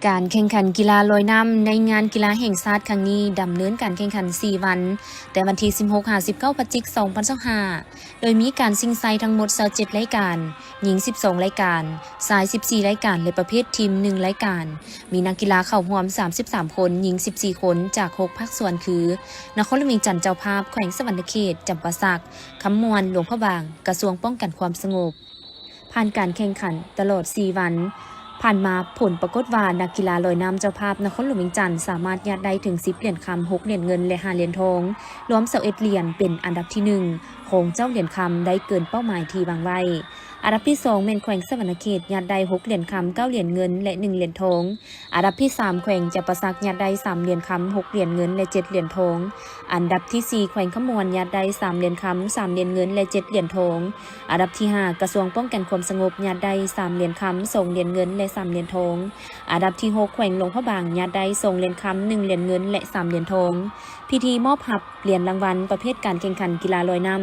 ການແຂ່ງຂັນກິລາລອຍນ້ຳໃນງານກິລາແຫ່ງຊາດຄັ້ງນີ້ ດຳເນີນການແຂ່ງຂັນສີ່ວັນ, ແຕ່ວັນທີສິບຫົກຫາສິບເກົ້າ ພະຈິກ ສອງພັນຊາວຫ້າ ໂດຍມີການຊິງໄຊທັງໝົດຊາວເຈັດລາຍການ, ຍິງສິບສອງລາຍການ, ຊາຍສິບສີ່ລາຍການ ແລະ ປະເພດທີມໜຶ່ງລາຍການ. ມີນັກກິລາເຂົ້າຮ່ວມສາມສິບສາມຄົນ, ຍິງສິບສີ່ຄົນ ຈາກຫົກພາກສ່ວນຄື ນະຄອນຫຼວງວຽງຈັນເຈົ້າພາບ, ແຂວງສະຫວັນນະເຂດ, ຈຳປາສັກ, ຄຳມ່ວນ, ຫຼວງພະບາງ, ກະຊວງປ້ອງກັນຄວາມສະຫງົບ. ຜ່ານການແຂ່ງຂັນຕະຫຼອດສີ່ວັນຜ່ານມາ, ຜົນປາກົດວ່າ ນັກກິລາລອຍນ້ຳເຈົ້າພາບນະຄອນຫຼວງວຽງຈັນ ສາມາດຍາດໄດ້ເຖິງສິບຫຼຽນຄຳ, ຫົກຫຼຽນເງິນ ແລະ ຫ້າຫຼຽນທອງ, ລວມຊາວເອັດຫຼຽນ, ເປັນອັນດັບທີໜຶ່ງຂອງເຈົ້າຫຼຽນຄຳ, ໄດ້ເກີນເປົ້າໝາຍທີ່ວາງໄວ້. ອັນດັບທີສອງແມ່ນແຂວງສະຫວັນນະເຂດ, ຍາດໄດ້ຫົກຫຼຽນຄຳ, ເກົ້າຫຼຽນເງິນ ແລະ ໜຶ່ງຫຼຽນທອງ. ອັນດັບທີສາມ ແຂວງຈຳປາສັກ ຍາດໄດ້ສາມຫຼຽນຄຳ, ຫົກຫຼຽນເງິນ ແລະ ເຈັດຫຼຽນທອງ. ອັນດັບທີສີ່ ແຂວງຄຳມ່ວນ ຍາດໄດ້ສາມຫຼຽນຄຳ, ສາມຫຼຽນເງິນ ແລະ ເຈັດຫຼຽນທອງ. ອັນດັບທີຫ້າ ກະຊວງປ້ອງກັນຄວາມສະຫງົບ ຍາດໄດ້ສາມຫຼຽນຄຳ, ສອງຫຼຽນເງິນ ແລະ ສາມຫຼຽນທອງ. ອັນດັບທີຫົກ ແຂວງຫຼວງພະບາງ ຍາດໄດ້ສອງຫຼຽນຄຳ, ໜຶ່ງຫຼຽນເງິນ ແລະ ສາມຫຼຽນທອງ. ພິທີມອບຮັບຫຼຽນລາງວັນປະເພດການແຂ່ງຂັນກິລາລອຍນ້ຳ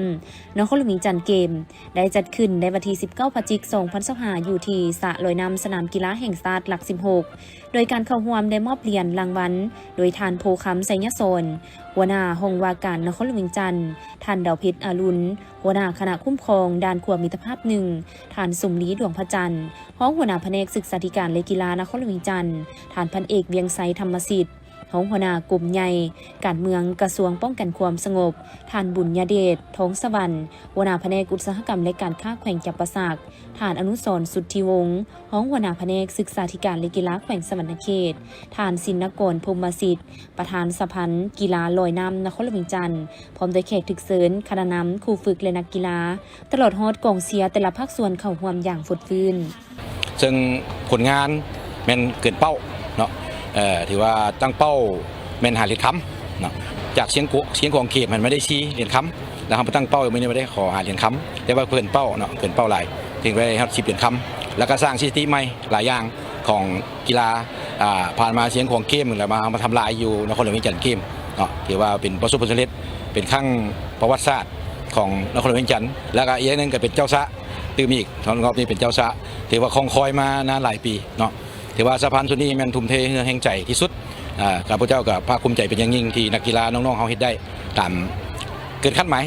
ນະຄອນຫຼວງວຽງຈັນເກມ ໄດ້ຈັດຂຶ້ນໃນວັນທີສິບເກົ້າ ພະຈິກ ສອງພັນຊາວຫ້າ ຢູ່ທີ່ສະລອຍນ້ຳສະໜາມກິລາແຫ່ງຊາດຫຼັກສິບຫົກ ໂດຍການເຂົ້າຮ່ວມໄດ້ມອບຫຼຽນລາງວັນໂດຍທ່ານ ໂພຄຳ ໄຊຍະສອນ ຫົວໜ້າຫ້ອງວ່າການນະຄອນຫຼວງວຽງຈັນ, ທ່ານ ດາວເພັດ ອາລຸນ ຫົວໜ້າຄະນະຄຸ້ມຄອງດ່ານຂົວມິດຕະພາບໜຶ່ງ, ທ່ານ ສົມລີ ດວງພະຈັນ ຮອງຫົວໜ້າພະແນກສຶກສາທິການ ແລະ ກິລານະຄອນຫຼວງວຽງຈັນ, ທ່ານ ພັນເອກ ວຽງໄຊ ທຳມະສິດ ຮອງຫົວໜ້າກົມໃຫຍ່ການເມືອງກະຊວງປ້ອງກັນຄວາມສະຫງົບ, ທ່ານ ບຸນຍະເດດ ທອງສະຫວັນ ຫົວໜ້າພະແນກອຸດສາຫະກຳ ແລະ ການຄ້າແຂວງຈຳປາສັກ, ທ່ານ ອະນຸສອນ ສຸດທິວົງ ຮອງຫົວໜ້າພະແນກສຶກສາທິການ ແລະ ກິລາແຂວງສະຫວັນນະເຂດ, ທ່ານ ສິນນະກອນ ພົມມະສິດ ປະທານສະຫະພັນກິລາລອຍນ້ຳນະຄອນຫຼວງວຽງຈັນ, ພ້ອມດ້ວຍແຂກຖືກເຊີນ, ຄະນະນຳ, ຄູຝຶກ ແລະ ນັກກິລາ, ຕະຫຼອດຮອດກອງເຊຍແຕ່ລະພາກສ່ວນເຂົ້າຮ່ວມຢ່າງຟົດຟື້ນ. ເຊິ່ງຜົນງານແມ່ນເກີນເປົ້າເນາະ, ເອີ ຖືວ່າຕັ້ງເປົ້າແມ່ນຫ້າຫຼຽນຄຳເນາະ, ຈາກຊຽງຂວາງ ຊຽງຂວາງເກມຫັ້ນມາໄດ້ສີ່ຫຼຽນຄຳ, ແລ້ວເຮົາມາຕັ້ງເປົ້າມື້ນີ້ມາໄດ້ຂໍຫ້າຫຼຽນຄຳ, ແຕ່ວ່າເກີນເປົ້າເນາະ, ເກີນເປົ້າຫຼາຍ, ເຖິງໄດ້ຮອດສິບຫຼຽນຄຳ, ແລ້ວກໍສ້າງສະຖິຕິໃໝ່ຫຼາຍຢ່າງຂອງກິລາ, ອ່າ ຜ່ານມາຊຽງຂວາງເກມ ແລ້ວມາ ເຮົາມາທຳລາຍຢູ່ນະຄອນຫຼວງວຽງຈັນເກມເນາະ, ຖືວ່າເປັນປະສົບຜົນສຳເລັດ, ເປັນຄັ້ງປະຫວັດສາດຂອງນະຄອນຫຼວງວຽງຈັນ, ແລ້ວກໍອີກຢ່າງໜຶ່ງກໍເປັນເຈົ້າຊະ ຕື່ມອີກ, ທອງຮອບນີ້ເປັນເຈົ້າຊະ, ຖືວ່າຄອງຄອຍມານານຫຼາຍປີເນາະ. ຖືວ່າສະຫະພັນຊຸດນີ້ແມ່ນທຸ່ມເທເຫື່ອແຮງໃຈທີ່ສຸດ. ອາ ຂ້າພະເຈົ້າກໍພາກພູມໃຈເປັນຢ່າງຍິ່ງທີ່ນັກກິລານ້ອງໆເຮົາເຮັດໄດ້ຕາມເກີນຄາດໝາຍ,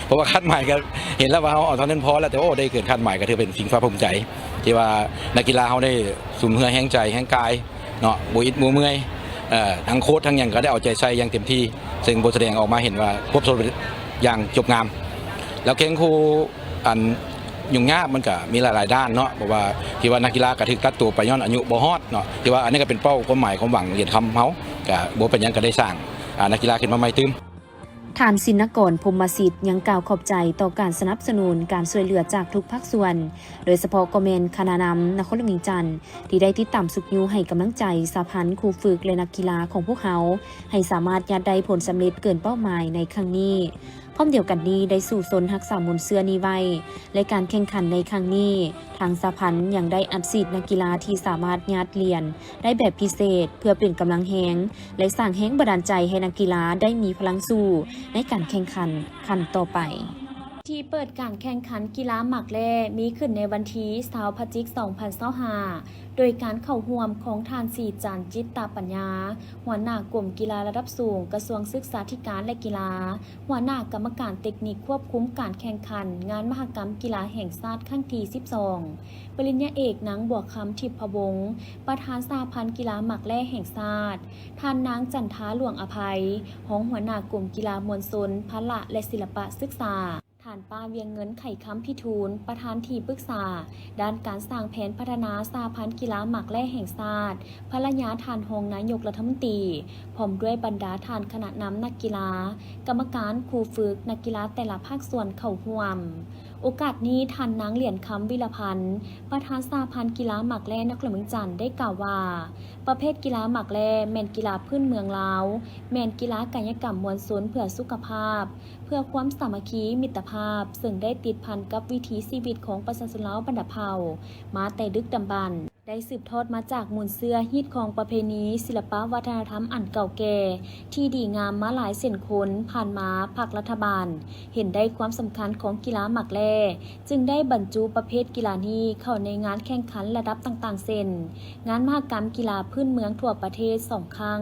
ເພາະວ່າຄາດໝາຍກໍເຫັນແລ້ວວ່າເຮົາເອົາເທົ່ານັ້ນພໍແລ້ວ, ແຕ່ ໂອ້ ໄດ້ເກີນຄາດໝາຍ ກໍຖືເປັນສິ່ງພາກພູມໃຈ ທີ່ວ່ານັກກິລາເຮົາໄດ້ສຸມເຫື່ອແຮງໃຈແຮງກາຍເນາະ, ບໍ່ອິດບໍ່ເມື່ອຍ, ທັງໂຄດທັງຫຍັງກໍໄດ້ເອົາໃຈໃສ່ຢ່າງເຕັມທີ່, ເຊິ່ງບໍ່ສະແດງອອກມາເຫັນວ່າຄວາມສຳເລັດຢ່າງຈົບງາມ. ແລ້ວແຂ່ງຄູ່ ອັນຫຍຸ້ງຍາກມັນກະມີຫຼາຍໆດ້ານເນາະ, ເພາະວ່າທີ່ວ່ານັກກິລາກະຖືກຕັດຕົວໄປຍ້ອນອາຍຸບໍ່ຮອດເນາະ, ທີ່ວ່າອັນນີ້ກະເປັນເປົ້າຄວາມໝາຍຄວາມຫວັງຫຼຽນຄຳເຮົາ, ກະບໍ່ເປັນຫຍັງ ກະໄດ້ສ້າງ ອາ ນັກກິລາຂຶ້ນມາໃໝ່ຕື່ມ. ທ່ານ ສິນນະກອນ ພົມມະສິດ ຍັງກ່າວຂອບໃຈຕໍ່ການສະໜັບສະໜູນ, ການຊ່ວຍເຫຼືອຈາກທຸກພາກສ່ວນ, ໂດຍສະເພາະກໍແມ່ນຄະນະນຳນະຄອນຫຼວງວຽງຈັນ ທີ່ໄດ້ຕິດຕາມຊຸກຍູ້ໃຫ້ກຳລັງໃຈສະຫະພັນ, ຄູຝຶກ ແລະ ນັກກິລາຂອງພວກເຮົາ ໃຫ້ສາມາດຍາດໄດ້ຜົນສຳເລັດເກີນເປົ້າໝາຍໃນຄັ້ງນີ້. ພ້ອມດຽວກັນນີ້ ໄດ້ສູ້ຊົນຮັກສາມູນເຊື້ອນີ້ໄວ້ ແລະ ການແຂ່ງຂັນໃນຄັ້ງນີ້ ທາງສະຫະພັນຍັງໄດ້ອັດສີດນັກກິລາທີ່ສາມາດຍາດຫຼຽນໄດ້ແບບພິເສດ ເພື່ອເປັນກຳລັງແຮງ ແລະ ສ້າງແຮງບັນດານໃຈໃຫ້ນັກກິລາໄດ້ມີພະລັງສູ້ໃນການແຂ່ງຂັນຄັ້ງຕໍ່ໄປ. ພິທີເປີດການແຂ່ງຂັນກິລາໝາກແລ່ ມີຂຶ້ນໃນວັນທີຊາວ ພະຈິກ ສອງພັນຊາວຫ້າ ໂດຍການເຂົ້າຮ່ວມຂອງທ່ານ ສີຈັນ ຈິດຕະປັນຍາ ຫົວໜ້າກົມກິລາລະດັບສູງ ກະຊວງສຶກສາທິການ ແລະ ກິລາ, ຫົວໜ້າກຳມະການເຕັກນິກຄວບຄຸມການແຂ່ງຂັນງານມະຫະກຳກິລາແຫ່ງຊາດຄັ້ງທີສິບສອງ, ປະລິນຍາເອກ ນາງ ບົວຄຳ ທິບພະວົງ ປະທານສະຫະພັນກິລາໝາກແລ່ແຫ່ງຊາດ, ທ່ານນາງ ຈັນທາ ຫຼວງອະໄພ ຮອງຫົວໜ້າກົມກິລາມວນຊົນ, ພະລະ ແລະ ສິລະປະສຶກສາ, ທ່ານ ປ້າ ວຽງເງິນ ໄຂຄຳພິທູນ ປະທານທີ່ປຶກສາດ້ານການສ້າງແຜນພັດທະນາສະຫະພັນກິລາໝາກແລ່ແຫ່ງຊາດ, ພັນລະຍາທ່ານຮອງນາຍົກລັດຖະມົນຕີ ພ້ອມດ້ວຍບັນດາທ່ານຄະນະນຳນັກກິລາ, ກຳມະການ, ຄູຝຶກ, ນັກກິລາແຕ່ລະພາກສ່ວນເຂົ້າຮ່ວມ. ໂອກາດນີ້ ທ່ານນາງ ຫຼຽນຄຳ ວິລະພັນ ປະທານສະຫະພັນກິລາໝາກແລ່ນະຄອນຫຼວງວຽງຈັນ ໄດ້ກ່າວວ່າ ປະເພດກິລາໝາກແລ່ແມ່ນກິລາພື້ນເມືອງລາວ, ແມ່ນກິລາກາຍະກຳມວນຊົນເພື່ອສຸຂະພາບ, ເພື່ອຄວາມສາມັກຄີມິດຕະພາບ, ເຊິ່ງໄດ້ຕິດພັນກັບວິຖີຊີວິດຂອງປະຊາຊົນລາວບັນດາເຜົ່າມາແຕ່ດຶກດຳບັນ. ໄດ້ສືບທອດມາຈາກມູນເຊື້ອຮີດຄອງປະເພນີ ສິລະປະວັດທະນະທຳອັນເກົ່າແກ່ ທີ່ດີງາມມາຫຼາຍເຊັ່ນຄົນ. ຜ່ານມາພັກລັດຖະບານເຫັນໄດ້ຄວາມສຳຄັນຂອງກິລາໝາກແລ່ ຈຶ່ງໄດ້ບັນຈຸປະເພດກິລານີ້ເຂົ້າໃນງານແຂ່ງຂັນລະດັບຕ່າງໆ ເຊັ່ນ ງານມະຫະກຳກິລາພື້ນເມືອງທົ່ວປະເທດສອງຄັ້ງ,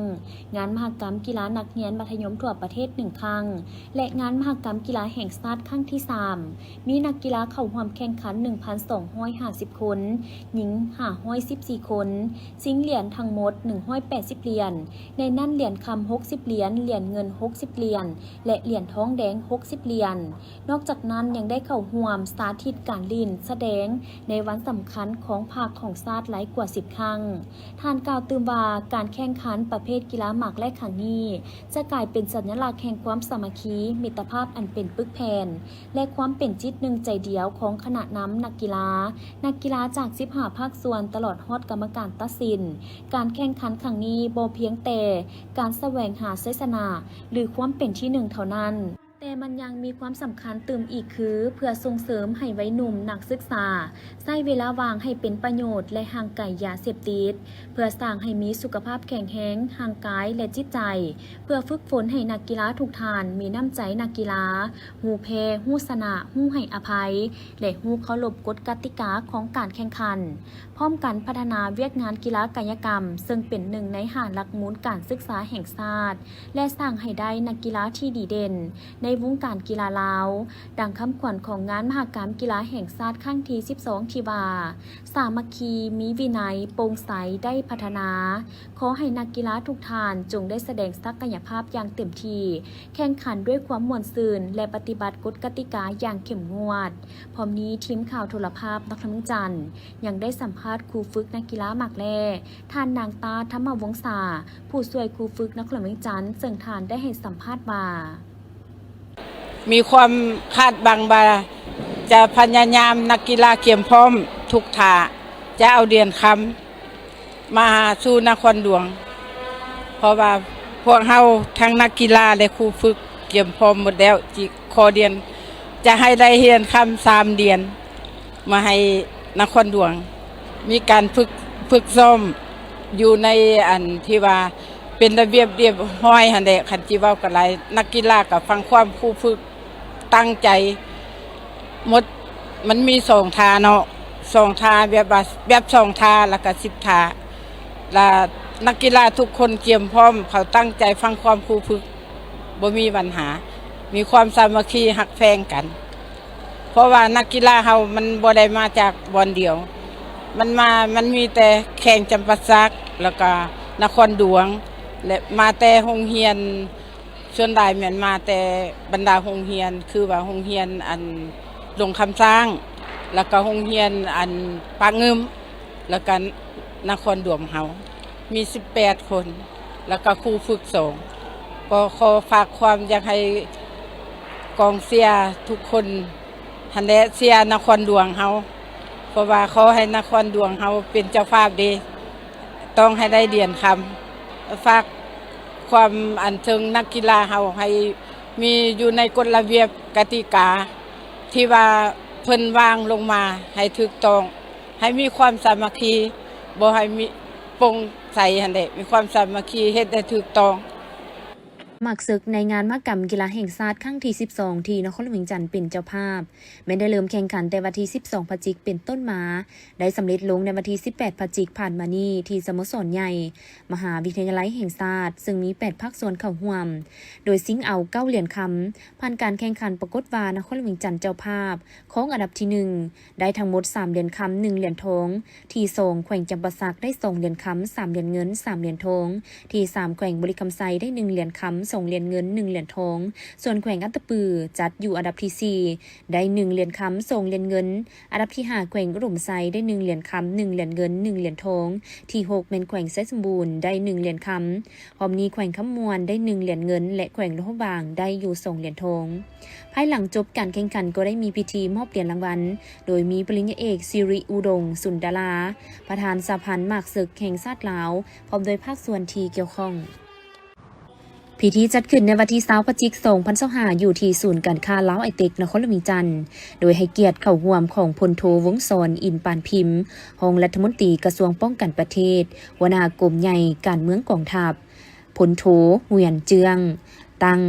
ງານມະຫະກຳກິລານັກຮຽນມັດທະຍົມທົ່ວປະເທດໜຶ່ງຄັ້ງ ແລະ ງານມະຫະກຳກິລາແຫ່ງຊາດຄັ້ງທີສາມ. ມີນັກກິລາເຂົ້າຮ່ວມແຂ່ງຂັນໜຶ່ງພັນສອງຮ້ອຍຫ້າສິບຄົນ, ຍິງຫ້າຮ້ອຍສິບສີ່ຄົນ, ຊິງຫຼຽນທັງໝົດໜຶ່ງຮ້ອຍແປດສິບຫຼຽນ, ໃນນັ້ນຫຼຽນຄຳຫົກສິບຫຼຽນ, ຫຼຽນເງິນຫົກສິບຫຼຽນ ແລະ ຫຼຽນທອງແດງຫົກສິບຫຼຽນ. ນອກຈາກນັ້ນຍັງໄດ້ເຂົ້າຮ່ວມສາທິດການຫຼິ້ນສະແດງໃນວັນສຳຄັນຂອງພັກຂອງຊາດຫຼາຍກວ່າສິບຄັ້ງ. ທ່ານກ່າວຕື່ມວ່າ ການແຂ່ງຂັນປະເພດກິລາໝາກແລ່ຄັ້ງນີ້ ຈະກາຍເປັນສັນຍະລັກແຫ່ງຄວາມສາມັກຄີ, ມິດຕະພາບອັນເປັນປຶກແຜ່ນ ແລະ ຄວາມເປັນຈິດໜຶ່ງໃຈດຽວຂອງຄະນະນຳນັກກິລາ, ນັກກິລາຈາກສິບຫ້າພາກສ່ວນ ຕະຫຼອດຮອດກຳມະການຕັດສິນ. ການແຂ່ງຂັນຄັ້ງນີ້ບໍ່ພຽງແຕ່ການສະແຫວງຫາໄຊຊະນະ ຫຼື ຄວາມເປັນທີໜຶ່ງເທົ່ານັ້ນ, ແຕ່ມັນຍັງມີຄວາມສຳຄັນຕື່ມອີກຄື ເພື່ອສົ່ງເສີມໃຫ້ໄວໜຸ່ມນັກສຶກສາ ໃຊ້ເວລາວ່າງໃຫ້ເປັນປະໂຫຍດ ແລະ ຫ່າງໄກຢາເສບຕິດ, ເພື່ອສ້າງໃຫ້ມີສຸຂະພາບແຂງແຮງທາງກາຍ ແລະ ຈິດໃຈ, ເພື່ອຝຶກຝົນໃຫ້ນັກກິລາທຸກທ່ານມີນ້ຳໃຈນັກກິລາ, ຮູ້ແພ້, ຮູ້ຊະນະ, ຮູ້ໃຫ້ອະໄພ ແລະ ຮູ້ເຄົາລົບກົດກະຕິກາຂອງການແຂ່ງຂັນ, ພ້ອມກັນພັດທະນາວຽກງານກິລາກາຍະກຳ, ເຊິ່ງເປັນໜຶ່ງໃນຫ້າຫຼັກມູນການສຶກສາແຫ່ງຊາດ ແລະ ສ້າງໃຫ້ໄດ້ນັກກິລາທີ່ດີເດັ່ນໃນວົງການກິລາລາວ. ດັ່ງຄຳຂວັນຂອງງານມະຫະກຳກິລາແຫ່ງຊາດຄັ້ງທີສິບສອງ ທີ່ວ່າ ສາມັກຄີ, ມີວິໄນ, ໂປ່ງໃສ, ໄດ້ພັດທະນາ. ຂໍໃຫ້ນັກກິລາທຸກທ່ານຈົ່ງໄດ້ສະແດງສັກກະຍະພາບຢ່າງເຕັມທີ່, ແຂ່ງຂັນດ້ວຍຄວາມມ່ວນຊື່ນ ແລະ ປະຕິບັດກົດກະຕິກາຢ່າງເຂັ້ມງວດ. ພ້ອມນີ້, ທີມຂ່າວໂທລະພາບນະຄອນຫຼວງວຽງຈັນ ຍັງໄດ້ສຳພາດຄູຝຶກນັກກິລາໝາກແລ່ ທ່ານນາງ ຕາ ທຳມະວົງສາ, ຜູ້ຊ່ວຍຄູຝຶກນະຄອນຫຼວງວຽງຈັນ, ເຊິ່ງທ່ານໄດ້ໃຫ້ສຳພາດວ່າ: ມີຄວາມຄາດຫວັງວ່າຈະພະຍາຍາມນັກກິລາກຽມພ້ອມທຸກທ່າ ຈະເອົາຫຼຽນຄຳມາສູ່ນະຄອນຫຼວງ, ເພາະວ່າພວກເຮົາທັງນັກກິລາ ແລະ ຄູຝຶກກຽມພ້ອມໝົດແລ້ວ, ຈະຂໍຫຼຽນ, ຈະໃຫ້ໄດ້ຫຼຽນຄຳສາມຫຼຽນ ມາໃຫ້ນະຄອນຫຼວງ. ມີການຝຶກ, ຝຶກຊ້ອມຢູ່ໃນອັນທີ່ວ່າເປັນລະບຽບລຽບຮ້ອຍຫັ້ນແຫຼະ, ຄັນຊິເວົ້າກໍຫຼາຍ. ນັກກິລາກໍຟັງຄວາມຄູຝຶກ, ຕັ້ງໃຈໝົດ. ມັນມີສອງທ່າເນາະ, ສອງທ່າ, ແບບວ່າ ແບບສອງທ່າ ແລ້ວກໍສິບທ່າ. ລະນັກກິລາທຸກຄົນກຽມພ້ອມ, ເຂົາຕັ້ງໃຈຟັງຄວາມຄູຝຶກ, ບໍ່ມີບັນຫາ, ມີຄວາມສາມັກຄີຮັກແພງກັນ. ເພາະວ່ານັກກິລາເຮົາມັນບໍ່ໄດ້ມາຈາກບ່ອນດຽວ, ມັນມາ, ມັນມີແຕ່ແຂວງຈຳປາສັກ ແລ້ວກະນະຄອນຫຼວງ ແລະ ມາແຕ່ໂຮງຮຽນ, ສ່ວນຫຼາຍແມ່ນມາແຕ່ບັນດາໂຮງຮຽນ, ຄືວ່າໂຮງຮຽນອັນດົງຄຳຊ້າງ ແລ້ວກະໂຮງຮຽນອັນປາກງື່ມ ແລ້ວກະນະຄອນຫຼວງເຮົາ ມີສິບແປດຄົນ ແລ້ວກະຄູຝຶກສອງ. ກໍຂໍຝາກຄວາມຢາກໃຫ້ກອງເຊຍທຸກຄົນຫັ້ນແຫຼະ ເຊຍນະຄອນຫຼວງເຮົາ, ເພາະວ່າຂໍໃຫ້ນະຄອນຫຼວງເຮົາເປັນເຈົ້າພາບເດ້, ຕ້ອງໃຫ້ໄດ້ຫຼຽນຄຳ. ຝາກຄວາມອັນເຖິງນັກກິລາເຮົາ ໃຫ້ມີຢູ່ໃນກົດລະບຽບກະຕິກາທີ່ວ່າເພິ່ນວາງລົງມາໃຫ້ຖືກຕ້ອງ. ໃຫ້ມີຄວາມສາມັກຄີ, ບໍ່ໃຫ້ມີ, ໂປ່ງໃສຫັ້ນແຫຼະ, ມີຄວາມສາມັກຄີ, ເຮັດໃຫ້ຖືກຕ້ອງ. ໝາກເສິກໃນງານມະຫະກຳກິລາແຫ່ງຊາດຄັ້ງທີສິບສອງ ທີ່ນະຄອນຫຼວງວຽງຈັນເປັນເຈົ້າພາບ ແມ່ນໄດ້ເລີ່ມແຂ່ງຂັນແຕ່ວັນທີສິບສອງພະຈິກເປັນຕົ້ນມາ, ໄດ້ສຳເລັດລົງໃນວັນທີສິບແປດພະຈິກຜ່ານມານີ້ ທີ່ສະໂມສອນໃຫຍ່ມະຫາວິທະຍາໄລແຫ່ງຊາດ, ເຊິ່ງມີແປດພາກສ່ວນເຂົ້າຮ່ວມ, ໂດຍຊິງເອົາເກົ້າຫຼຽນຄຳ. ຜ່ານການແຂ່ງຂັນ, ປາກົດວ່ານະຄອນຫຼວງວຽງຈັນເຈົ້າພາບ ຄອງອັນດັບທີໜຶ່ງ ໄດ້ທັງໝົດສາມຫຼຽນຄຳ ໜຶ່ງຫຼຽນທອງ, ທີສອງ ແຂວງຈຳປາສັກ ໄດ້ສອງຫຼຽນຄຳ ສາມຫຼຽນເງິນ ສາມຫຼຽນທອງ, ທີສາມ ແຂວງບໍລິຄຳໄຊ ໄດ້ໜຶ່ງຫຼຽນຄຳ ສອງຫຼຽນເງິນ ໜຶ່ງຫຼຽນທອງ, ສ່ວນແຂວງອັດຕະປື ຈັດຢູ່ອັນດັບທີສີ່ ໄດ້ໜຶ່ງຫຼຽນຄຳ ສອງຫຼຽນເງິນ, ອັນດັບທີຫ້າ ແຂວງອຸດົມໄຊ ໄດ້ໜຶ່ງຫຼຽນຄຳ ໜຶ່ງຫຼຽນເງິນ ໜຶ່ງຫຼຽນທອງ, ທີຫົກ ແມ່ນແຂວງໄຊສົມບູນ ໄດ້ໜຶ່ງຫຼຽນຄຳ. ພ້ອມນີ້ແຂວງຄຳມ່ວນໄດ້ໜຶ່ງຫຼຽນເງິນ ແລະ ແຂວງຫຼວງພະບາງໄດ້ຢູ່ສອງຫຼຽນທອງ. ພາຍຫຼັງຈົບການແຂ່ງຂັນກໍໄດ້ມີພິທີມອບຫຼຽນລາງວັນ ໂດຍມີປະລິນຍາເອກ ສິລິອຸດົງ ສຸນດາລາ ປະທານສະຫະພັນໝາກເສິກແຫ່ງຊາດລາວ ພ້ອມດ້ວຍພາກສ່ວນທີ່ກ່ຽວຂ້ອງ. ເພ ພິທີຈັດຂຶ້ນໃນວັນທີຊາວ ພະຈິກ ສອງພັນຊາວຫ້າ ຢູ່ທີ່ສູນການຄ້າລາວໄອເຕັກ ນະຄອນຫຼວງວຽງຈັນ ໂດຍໃຫ້ກຽດເຂົ້າຮ່ວມຂອງພົນໂທ ວົງສອນ ອິນປານພິມ ຮອງລັດຖະມົນຕີກະຊວງປ້ອງກັນປະເທດ, ຫົວໜ້າກົມໃຫຍ່ການເມືອງກອງທັບ, ພົນໂທ ຫວຽນ ເຈືອງ ຕັ້ງ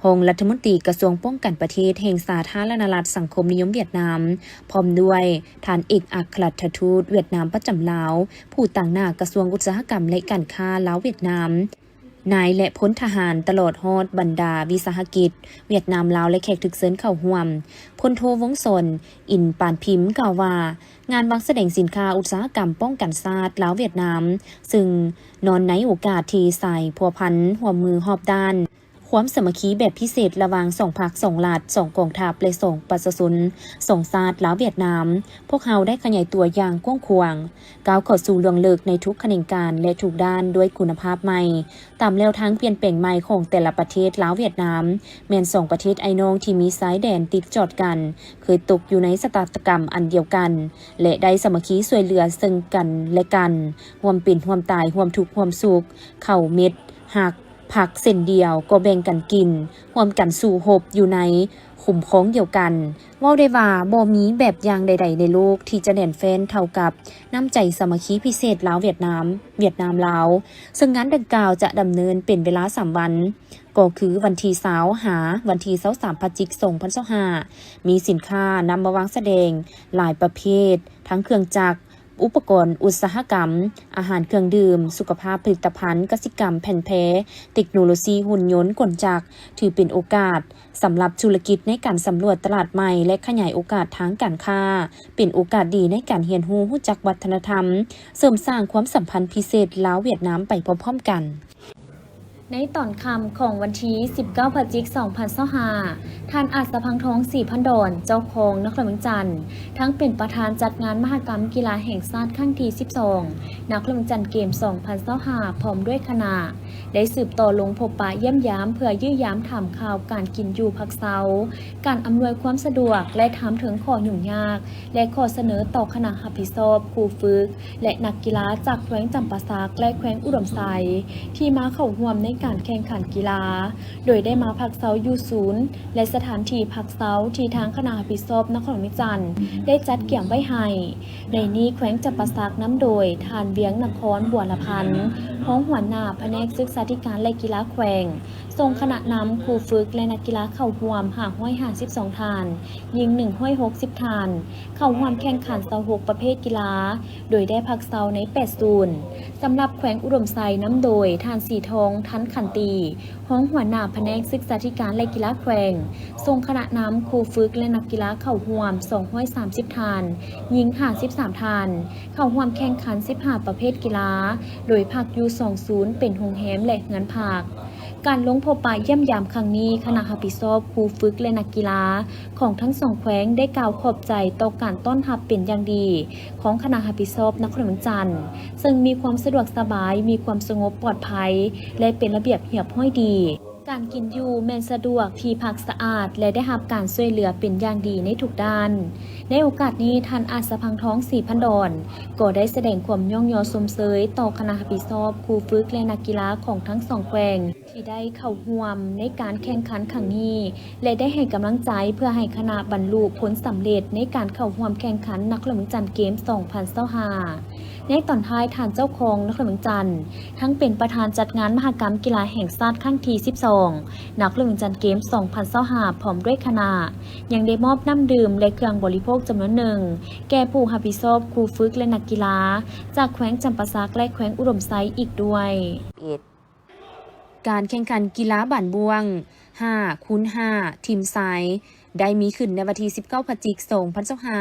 ຮອງລັດຖະມົນຕີກະຊວງປ້ອງກັນປະເທດແຫ່ງສາທາລະນະລັດສັງຄົມນິຍົມຫວຽດນາມ, ພ້ອມດ້ວຍທ່ານເອກອັກຄະລັດຖະທູດຫວຽດນາມປະຈຳລາວ, ຜູ້ຕາງໜ້າກະຊວງອຸດສາຫະກຳ ແລະ ການຄ້າລາວຫວຽດນາມ, ນາຍ ແລະ ພົນທະຫານ, ຕະຫຼອດຮອດບັນດາວິສາຫະກິດຫວຽດນາມ-ລາວ ແລະ ແຂກຖືກເຊີນເຂົ້າຮ່ວມ. ພົນໂທ ວົງສອນ ອິນປານພິມ ກ່າວວ່າ, ງານວາງສະແດງສິນຄ້າອຸດສາຫະກຳປ້ອງກັນຊາດລາວຫວຽດນາມ, ເຊິ່ງເນື່ອງໃນໂອກາດທີ່ສາຍພົວພັນຮ່ວມມືຮອບດ້ານ, ຄວາມສາມັກຄີແບບພິເສດລະຫວ່າງສອງພັກ, ສອງລັດ, ສອງກອງທັບ ແລະ ສອງປະຊາຊົນ, ສອງຊາດລາວຫວຽດນາມ, ພວກເຮົາໄດ້ຂະຫຍາຍຕົວຢ່າງກວ້າງຂວາງ, ກ້າວເຂົ້າສູ່ລວງເລິກໃນທຸກຂະແໜງການ ແລະ ທຸກດ້ານດ້ວຍຄຸນນະພາບໃໝ່, ຕາມແນວທາງປ່ຽນແປງໃໝ່ຂອງແຕ່ລະປະເທດ. ລາວຫວຽດນາມແມ່ນສອງປະເທດອ້າຍນ້ອງທີ່ມີຊາຍແດນຕິດຈອດກັນ, ເຄີຍຕົກຢູ່ໃນຊະຕາກຳອັນດຽວກັນ ແລະ ໄດ້ສາມັກຄີຊ່ວຍເຫຼືອເຊິ່ງກັນແລະກັນ, ຮ່ວມເປັນຮ່ວມຕາຍ, ຮ່ວມທຸກຮ່ວມສຸກ, ເຂົ້າເມັດຫັກ ຜັກເສັ້ນດຽວກໍແບ່ງກັນກິນ, ຮ່ວມກັນສູ້ຮົບຢູ່ໃນຂຸມຄອງດຽວກັນ. ເວົ້າໄດ້ວ່າບໍ່ມີແບບຢ່າງໃດໆໃນໂລກທີ່ຈະແໜ້ນແຟ້ນເທົ່າກັບນ້ຳໃຈສາມັກຄີພິເສດລາວຫວຽດນາມ, ຫວຽດນາມ-ລາວ, ເຊິ່ງງານດັ່ງກ່າວຈະດຳເນີນເປັນເວລາສາມວັນ, ກໍຄືວັນທີຊາວ ຫາວັນທີຊາວສາມ ພະຈິກ ສອງພັນຊາວຫ້າ, ມີສິນຄ້ານຳມາວາງສະແດງຫຼາຍປະເພດ, ທັງເຄື່ອງຈັກ, ອຸປະກອນອຸດສາຫະກຳ, ອາຫານເຄື່ອງດື່ມ, ສຸຂະພາບ, ຜະລິດຕະພັນກະສິກຳ, ແຜ່ນແພ, ເຕັກໂນໂລຊີ, ຫຸ່ນຍົນ, ກົນຈັກ, ຖືເປັນໂອກາດສຳລັບທຸລະກິດໃນການສຳຫຼວດຕະຫຼາດໃໝ່ ແລະ ຂະຫຍາຍໂອກາດທາງການຄ້າ, ເປັນໂອກາດດີໃນການຮຽນຮູ້ຮູ້ຈັກວັດທະນະທຳ, ເສີມສ້າງຄວາມສຳພັນພິເສດລາວ-ຫວຽດນາມໄປພ້ອມໆກັນ. ໃນຕອນຄ່ຳຂອງວັນທີສິບເກົ້າ ພະຈິກ ສອງພັນຊາວຫ້າ, ທ່ານ ອາດສະພັງທອງ ສີພັນດອນ ເຈົ້າຄອງນະຄອນຫຼວງວຽງຈັນ ທັງເປັນປະທານຈັດງານມະຫະກຳກິລາແຫ່ງຊາດຄັ້ງທີສິບສອງ ນະຄອນຫຼວງວຽງຈັນເກມ ສອງພັນຊາວຫ້າ ພ້ອມດ້ວຍຄະນະ ໄດ້ສືບຕໍ່ລົງພົບປະຢ້ຽມຢາມ ເພື່ອຢ້ຽມຢາມຖາມຂ່າວການກິນຢູ່ພັກເຊົາ, ການອຳນວຍຄວາມສະດວກ ແລະ ຖາມເຖິງຂໍ້ຫຍຸ້ງຍາກ ແລະ ຂໍ້ສະເໜີຕໍ່ຄະນະຮັບຜິດຊອບ, ຄູຝຶກ ແລະ ນັກກິລາຈາກແຂວງຈຳປາສັກ ແລະ ແຂວງອຸດົມໄຊ ທີ່ມາເຂົ້າຮ່ວມໃນການແຂ່ງຂັນກິລາ, ໂດຍໄດ້ມາພັກເຊົາຢູ່ສູນ ແລະ ສະຖານທີ່ພັກເຊົາທີ່ທາງຄະນະຮັບຜິດຊອບນະຄອນຫຼວງວຽງຈັນໄດ້ຈັດກຽມໄວ້ໃຫ້. ໃນນີ້ແຂວງຈຳປາສັກນຳໂດຍທ່ານ ວຽງນະຄອນ ບົວລະພັນ ຮອງຫົວໜ້າພະແນກສຶກສາທິການ ແລະ ກິລາແຂວງ, ສົ່ງຄະນະນຳ, ຄູຝຶກ ແລະ ນັກກິລາເຂົ້າຮ່ວມ ຫ້າຮ້ອຍຫ້າສິບສອງທ່ານ, ຍິງ ໜຶ່ງຮ້ອຍຫົກສິບທ່ານ, ເຂົ້າຮ່ວມແຂ່ງຂັນ ຊາວຫົກປະເພດກິລາ, ໂດຍໄດ້ພັກເຊົາໃນແປດສູນ. ສຳລັບແຂວງອຸດົມໄຊນຳໂດຍທ່ານ ສີທອງ ທັນຂັນຕີ ຮອງຫົວໜ້າພະແນກສຶກສາທິການ ແລະ ກິລາແຂວງ, ສົ່ງຄະນະນຳ, ຄູຝຶກ ແລະ ນັກກິລາເຂົ້າຮ່ວມ ສອງຮ້ອຍສາມສິບທ່ານ, ຍິງ ຫ້າສິບສາມທ່ານ, ເຂົ້າຮ່ວມແຂ່ງຂັນ ສິບຫ້າປະເພດກິລາ, ໂດຍພັກຢູ່ສອງສູນ ເປັນໂຮງແຮມ ແລະ ເຮືອນພັກ. ການລົງພົບປະຢ້ຽມຢາມຄັ້ງນີ້, ຄະນະຮັບຜິດຊອບຄູຝຶກ ແລະ ນັກກິລາຂອງທັງສອງແຂວງໄດ້ກ່າວຂອບໃຈຕໍ່ການຕ້ອນຮັບເປັນຢ່າງດີຂອງຄະນະຮັບຜິດຊອບນະຄອນຫຼວງວຽງຈັນ, ເຊິ່ງມີຄວາມສະດວກສະບາຍ, ມີຄວາມສະຫງົບປອດໄພ ແລະ ເປັນລະບຽບຮຽບຮ້ອຍດີ. ການກິນຢູ່ແມ່ນສະດວກ, ທີ່ພັກສະອາດ ແລະ ໄດ້ຮັບການຊ່ວຍເຫຼືອເປັນຢ່າງດີໃນທຸກດ້ານ. ໃນໂອກາດນີ້, ທ່ານ ອາດສະພັງທອງ ສີພັນດອນ ກໍໄດ້ສະແດງຄວາມຍ້ອງຍໍຊົມເຊີຍຕໍ່ຄະນະຮັບຜິດຊອບຄູຝຶກ ແລະ ນັກກິລາຂອງທັງສອງແຂວງ ທີ່ໄດ້ເຂົ້າຮ່ວມໃນການແຂ່ງຂັນຄັ້ງນີ້ ແລະ ໄດ້ໃຫ້ກຳລັງໃຈເພື່ອໃຫ້ຄະນະບັນລຸຜົນສຳເລັດໃນການເຂົ້າຮ່ວມແຂ່ງຂັນນະຄອນຫຼວງວຽງຈັນເກມ ສອງພັນຊາວຫ້າ. ໃນຕອນທ້າຍ, ທ່ານເຈົ້າຄອງນະຄອນຫຼວງວຽງຈັນ ທັງເປັນປະທານຈັດງານມະຫະກຳກິລາແຫ່ງຊາດຄັ້ງທີສິບສອງ ນະຄອນຫຼວງວຽງຈັນເກມ ສອງພັນຊາວຫ້າ ພ້ອມດ້ວຍຄະນະ ຍັງໄດ້ມອບນ້ຳດື່ມ ແລະ ເຄື່ອງບໍລິໂພກຈຳນວນໜຶ່ງ ແກ່ຜູ້ຮັບຜິດຊອບຄູຝຶກ ແລະ ນັກກິລາ ຈາກແຂວງຈຳປາສັກ ແລະ ແຂວງອຸດົມໄຊອີກດ້ວຍ. ການແຂ່ງຂັນກິລາບານບ້ວງ ຫ້າຄູນຫ້າ ທີມຊາຍ ໄດ້ມີຂຶ້ນໃນວັນທີສິບເກົ້າ ພະຈິກ ສອງພັນຊາວຫ້າ